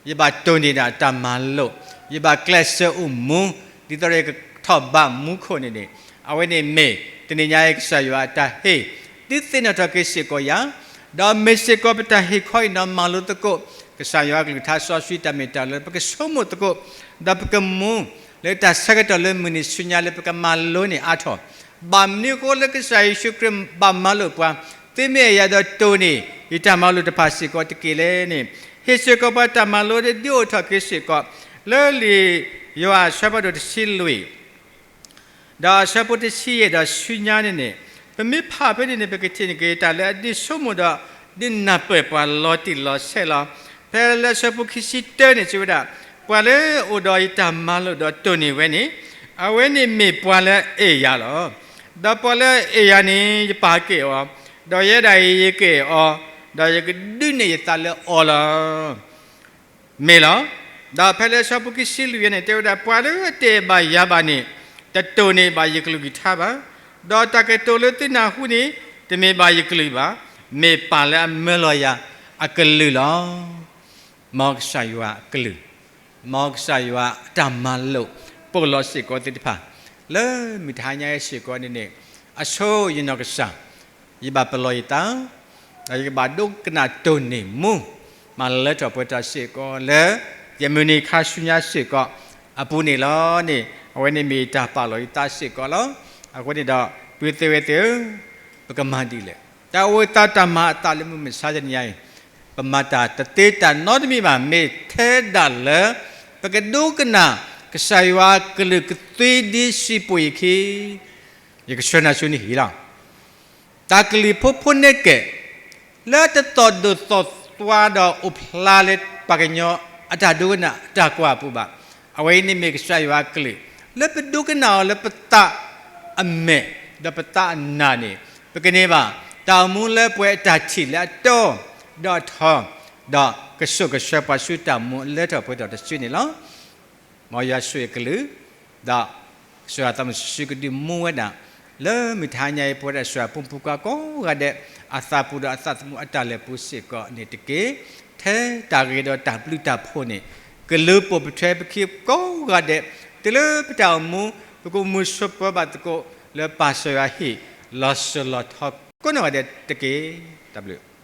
ယဘၣ်တိၢ်န့ၢ်ဒၣ်တၢ်မၤလိာ်, ယဘၣ်ကျဲးစၢးအိၣ်မူ, ဒ်သိးဒီးယကထီၣ်ဘးမူခိၣ်န့ၣ်န့ၣ်, အဝဲန့ၣ်မ့ၢ်တနံၤညါအံၤကစၢ်ယွၤအတၢ်ဟ့ၣ်, ဒုးသ့ၣ်နီၣ်ထီၣ်က့ၤစ့ၢ်ကီးယၤ, ဒီးမ့ၢ်စ့ၢ်ကီးပတၢ်ဟ့ၣ်ခီအံၤနီၤမၤလိသကိး ကစၢ်ယွၤအကလုၢ်ကထါစီဆှံတၢ်မ့ၢ်တၢ်လၢပကဆိကမိၣ်သကိး, ဒီးပကမူ လၢတၢ်ဆၢကတီၢ်လၢမုၢ်နံၤဆူညါလၢပကမၤလိန့ၢ်အါထီၣ်, ဘၣ်မနုၤအဃိလၢကစၢ်ယ့ၣ်ၡူးခရံာ်ဘၣ်မၤလိာ်ပှၤ, သုမ့ၢ်အဲၣ်ယၤဒီးတိၢ်န့ၢ် ယတၢ်မၤလိာ်တဖၣ်စ့ၢ်ကီးတက့ၢ်လဲၣ်န့ၣ်, ဟ့ၣ်စ့ၢ်ကီးပှၤတၢ်မၤလိဒ်ဒုးအိၣ်ထီၣ်က့ၤစ့ၢ်ကီး, လၢလံာ်ယိၤဟၣ်အဆၢဖးဒိၣ်တဆံလွံၢ် ဒီးအဆၢဖိတဆံယဲၢ်ဒီးဆူညါန့ၣ်န့ၣ်, ပမ့ၢ်ဖးဖဲန့ၣ်န့ၣ် ပကထံၣ်န့ၢ်က့ၤတၢ်လၢအဒုးဆိကမိၣ်ဒီး ဒုးနၢ်ပၢၢ်ပှၤလီၤတံၢ်လီၤဆဲးလီၤ. ဖဲလၢဆၢဖိခံဆံတၢန့ၣ် စံးဝဲဒၣ်, ပှၤလၢအအိၣ်ဒီးယတၢ်မၤလိာ်ဒီးတိၢ်န့ၢ်ဝဲန့ၣ်, အဝဲန့ၣ်မ့ၢ်ပှၤလၢအအဲၣ်ယၤလီၤ. ဒီးပှၤလၢအအဲၣ်ယၤန့ၣ် ယပာ်က့ၤအီၤ, ဒီးယဲဒၣ်အံၤယကအဲၣ်အီၤ, ဒီးယကဒုးနဲၣ်ယသးလၢအီၤလီၤ. မ့ၢ်လီၤ. ဒီးဖဲလၢဆၢဖိခံဆံလွံၢ်န့ၣ် တဲဝဲဒၣ် ပှၤလၢအတအဲၣ်ဘၣ်ယၤဘၣ်န့ၣ် တတိၢ်န့ၢ်ဘၣ်ယကလုၢ်ကထါဘၣ်. ဒီးတၢ်ကတိၤလၢသုနၢ်ဟူန့ၣ် တမ့ၢ်ဘၣ်ယကလုၢ်ဘၣ်, မ့ၢ်ပၢ်လၢအမၢလီၤယၤအကလုၢ်လီၤ. မ်ကစၢ်ယွၤအကလုၢ်, မ်ကစၢ်ယွၤအတၢ်မၤလိာ် ပိာ်လီၤစ့ၢ်ကီးသ့ၣ်တဖၣ် လၢမုၢ်တဟါညါအံၤစ့ၢ်ကီးန့ၣ်န့ၣ်, အဆိယနီၢ်ကစၢ် ယဘၣ်ပလီၢ်ယသး, ဒီးယကဘၣ်ဒိကနၣ်တိၢ်န့ၢ်မူ, မၤလၢထီၣ်ပှဲၤထီၣ်စ့ၢ်ကီးလၢ ယမုၢ်နံၤခါဆူညါစ့ၢ်ကီးအပူၤန့ၣ်လီၤန့ၣ်, အဝဲန့ၣ်မ့ၢ်တၢ်ပာ်လီၤယသးစ့ၢ်ကီးလီၤ. အဃိန့ၣ်ဒီး ပုၢ်သ့ၣ်ဝဲၢ်သ့ၣ်ဧၢ, ပကမၤဒ်လဲၣ်. တၢ်အိၣ်သးတၢ်မၤအသးလၢမုၢ်မဆါတနံၤညါအံၤ, ပမၤတၢ်တသ့တၢ်နီတမံၤဘၣ်, မ့ၢ်ထဲဒၣ်လၢ ပကဒိကနၣ် ကစၢ်ယွၤကလုၢ်ကသ့ဒ်စံးပူၤအံၤအခံ, ယကဆှၢနၤဆူနဟံၣ်လီၤ. တၢ်ကလုၢ်ဖိဖိနဲၣ်ကဲး လၢတသီၣ်ဒိၣ်သီၣ်သွါဒီးအိၣ်ဖျါလၢပှၤကညီအတၢ်ဒိကနၣ်အတၢ်ကွၢ်အပူၤဘၣ်. အဝဲအံၤန့ၣ်မ့ၢ်ကစၢ်ယွၤအကလုၢ် လၢပဒိကနၣ်အီၤလၢပသးအမဲာ် ဒီးပသးအနၢ်န့ၣ် ပကန့ၢ်ဘၣ် တၢ်အိၣ်မူလၢပှဲၤအတၢ်ထံၣ်လၢအတီဒီးအထီ, ဒီးကဆိၣ်ကဆှၢပှၤဆူတၢ်မူအလၢထီၣ်ပှဲၤထီၣ်တစုန့ၣ်လီၤ. မ်ယွၤဆိၣ်ဂ့ၤအကလုၢ်, ဒီးကစၢ်ယွၤသးစီဆှံကဒုးမူဝဲဒၣ် လၢမုၢ်တဟါညါအံၤ ပဝဲဒၣ်စှၤပူဖိခွါကိးဂၤဒဲး အသးပူၤဒီးအသးသမူအတၢ်လဲၤပူၤစ့ၢ်ကီးန့ၣ်တက့ၢ်. ထဲတၢ်ဂ့ၤဒီးတၢ်ဘျုးတၢ်ဖှိၣ်န့ၣ် ကလူၤပိာ်ပထွဲပခံကိးဂၤဒဲး တုၤလၢပတၢ်အိၣ်မူ ပကမူဆိပၢၤဘၣ်သကိး လၢပၢ်စီၤယွၤဟံၣ် လီၤစိၤလီၤထီကိးနီၢ်ဂၤဒဲးတက့ၢ်. တၢ်ဘျုး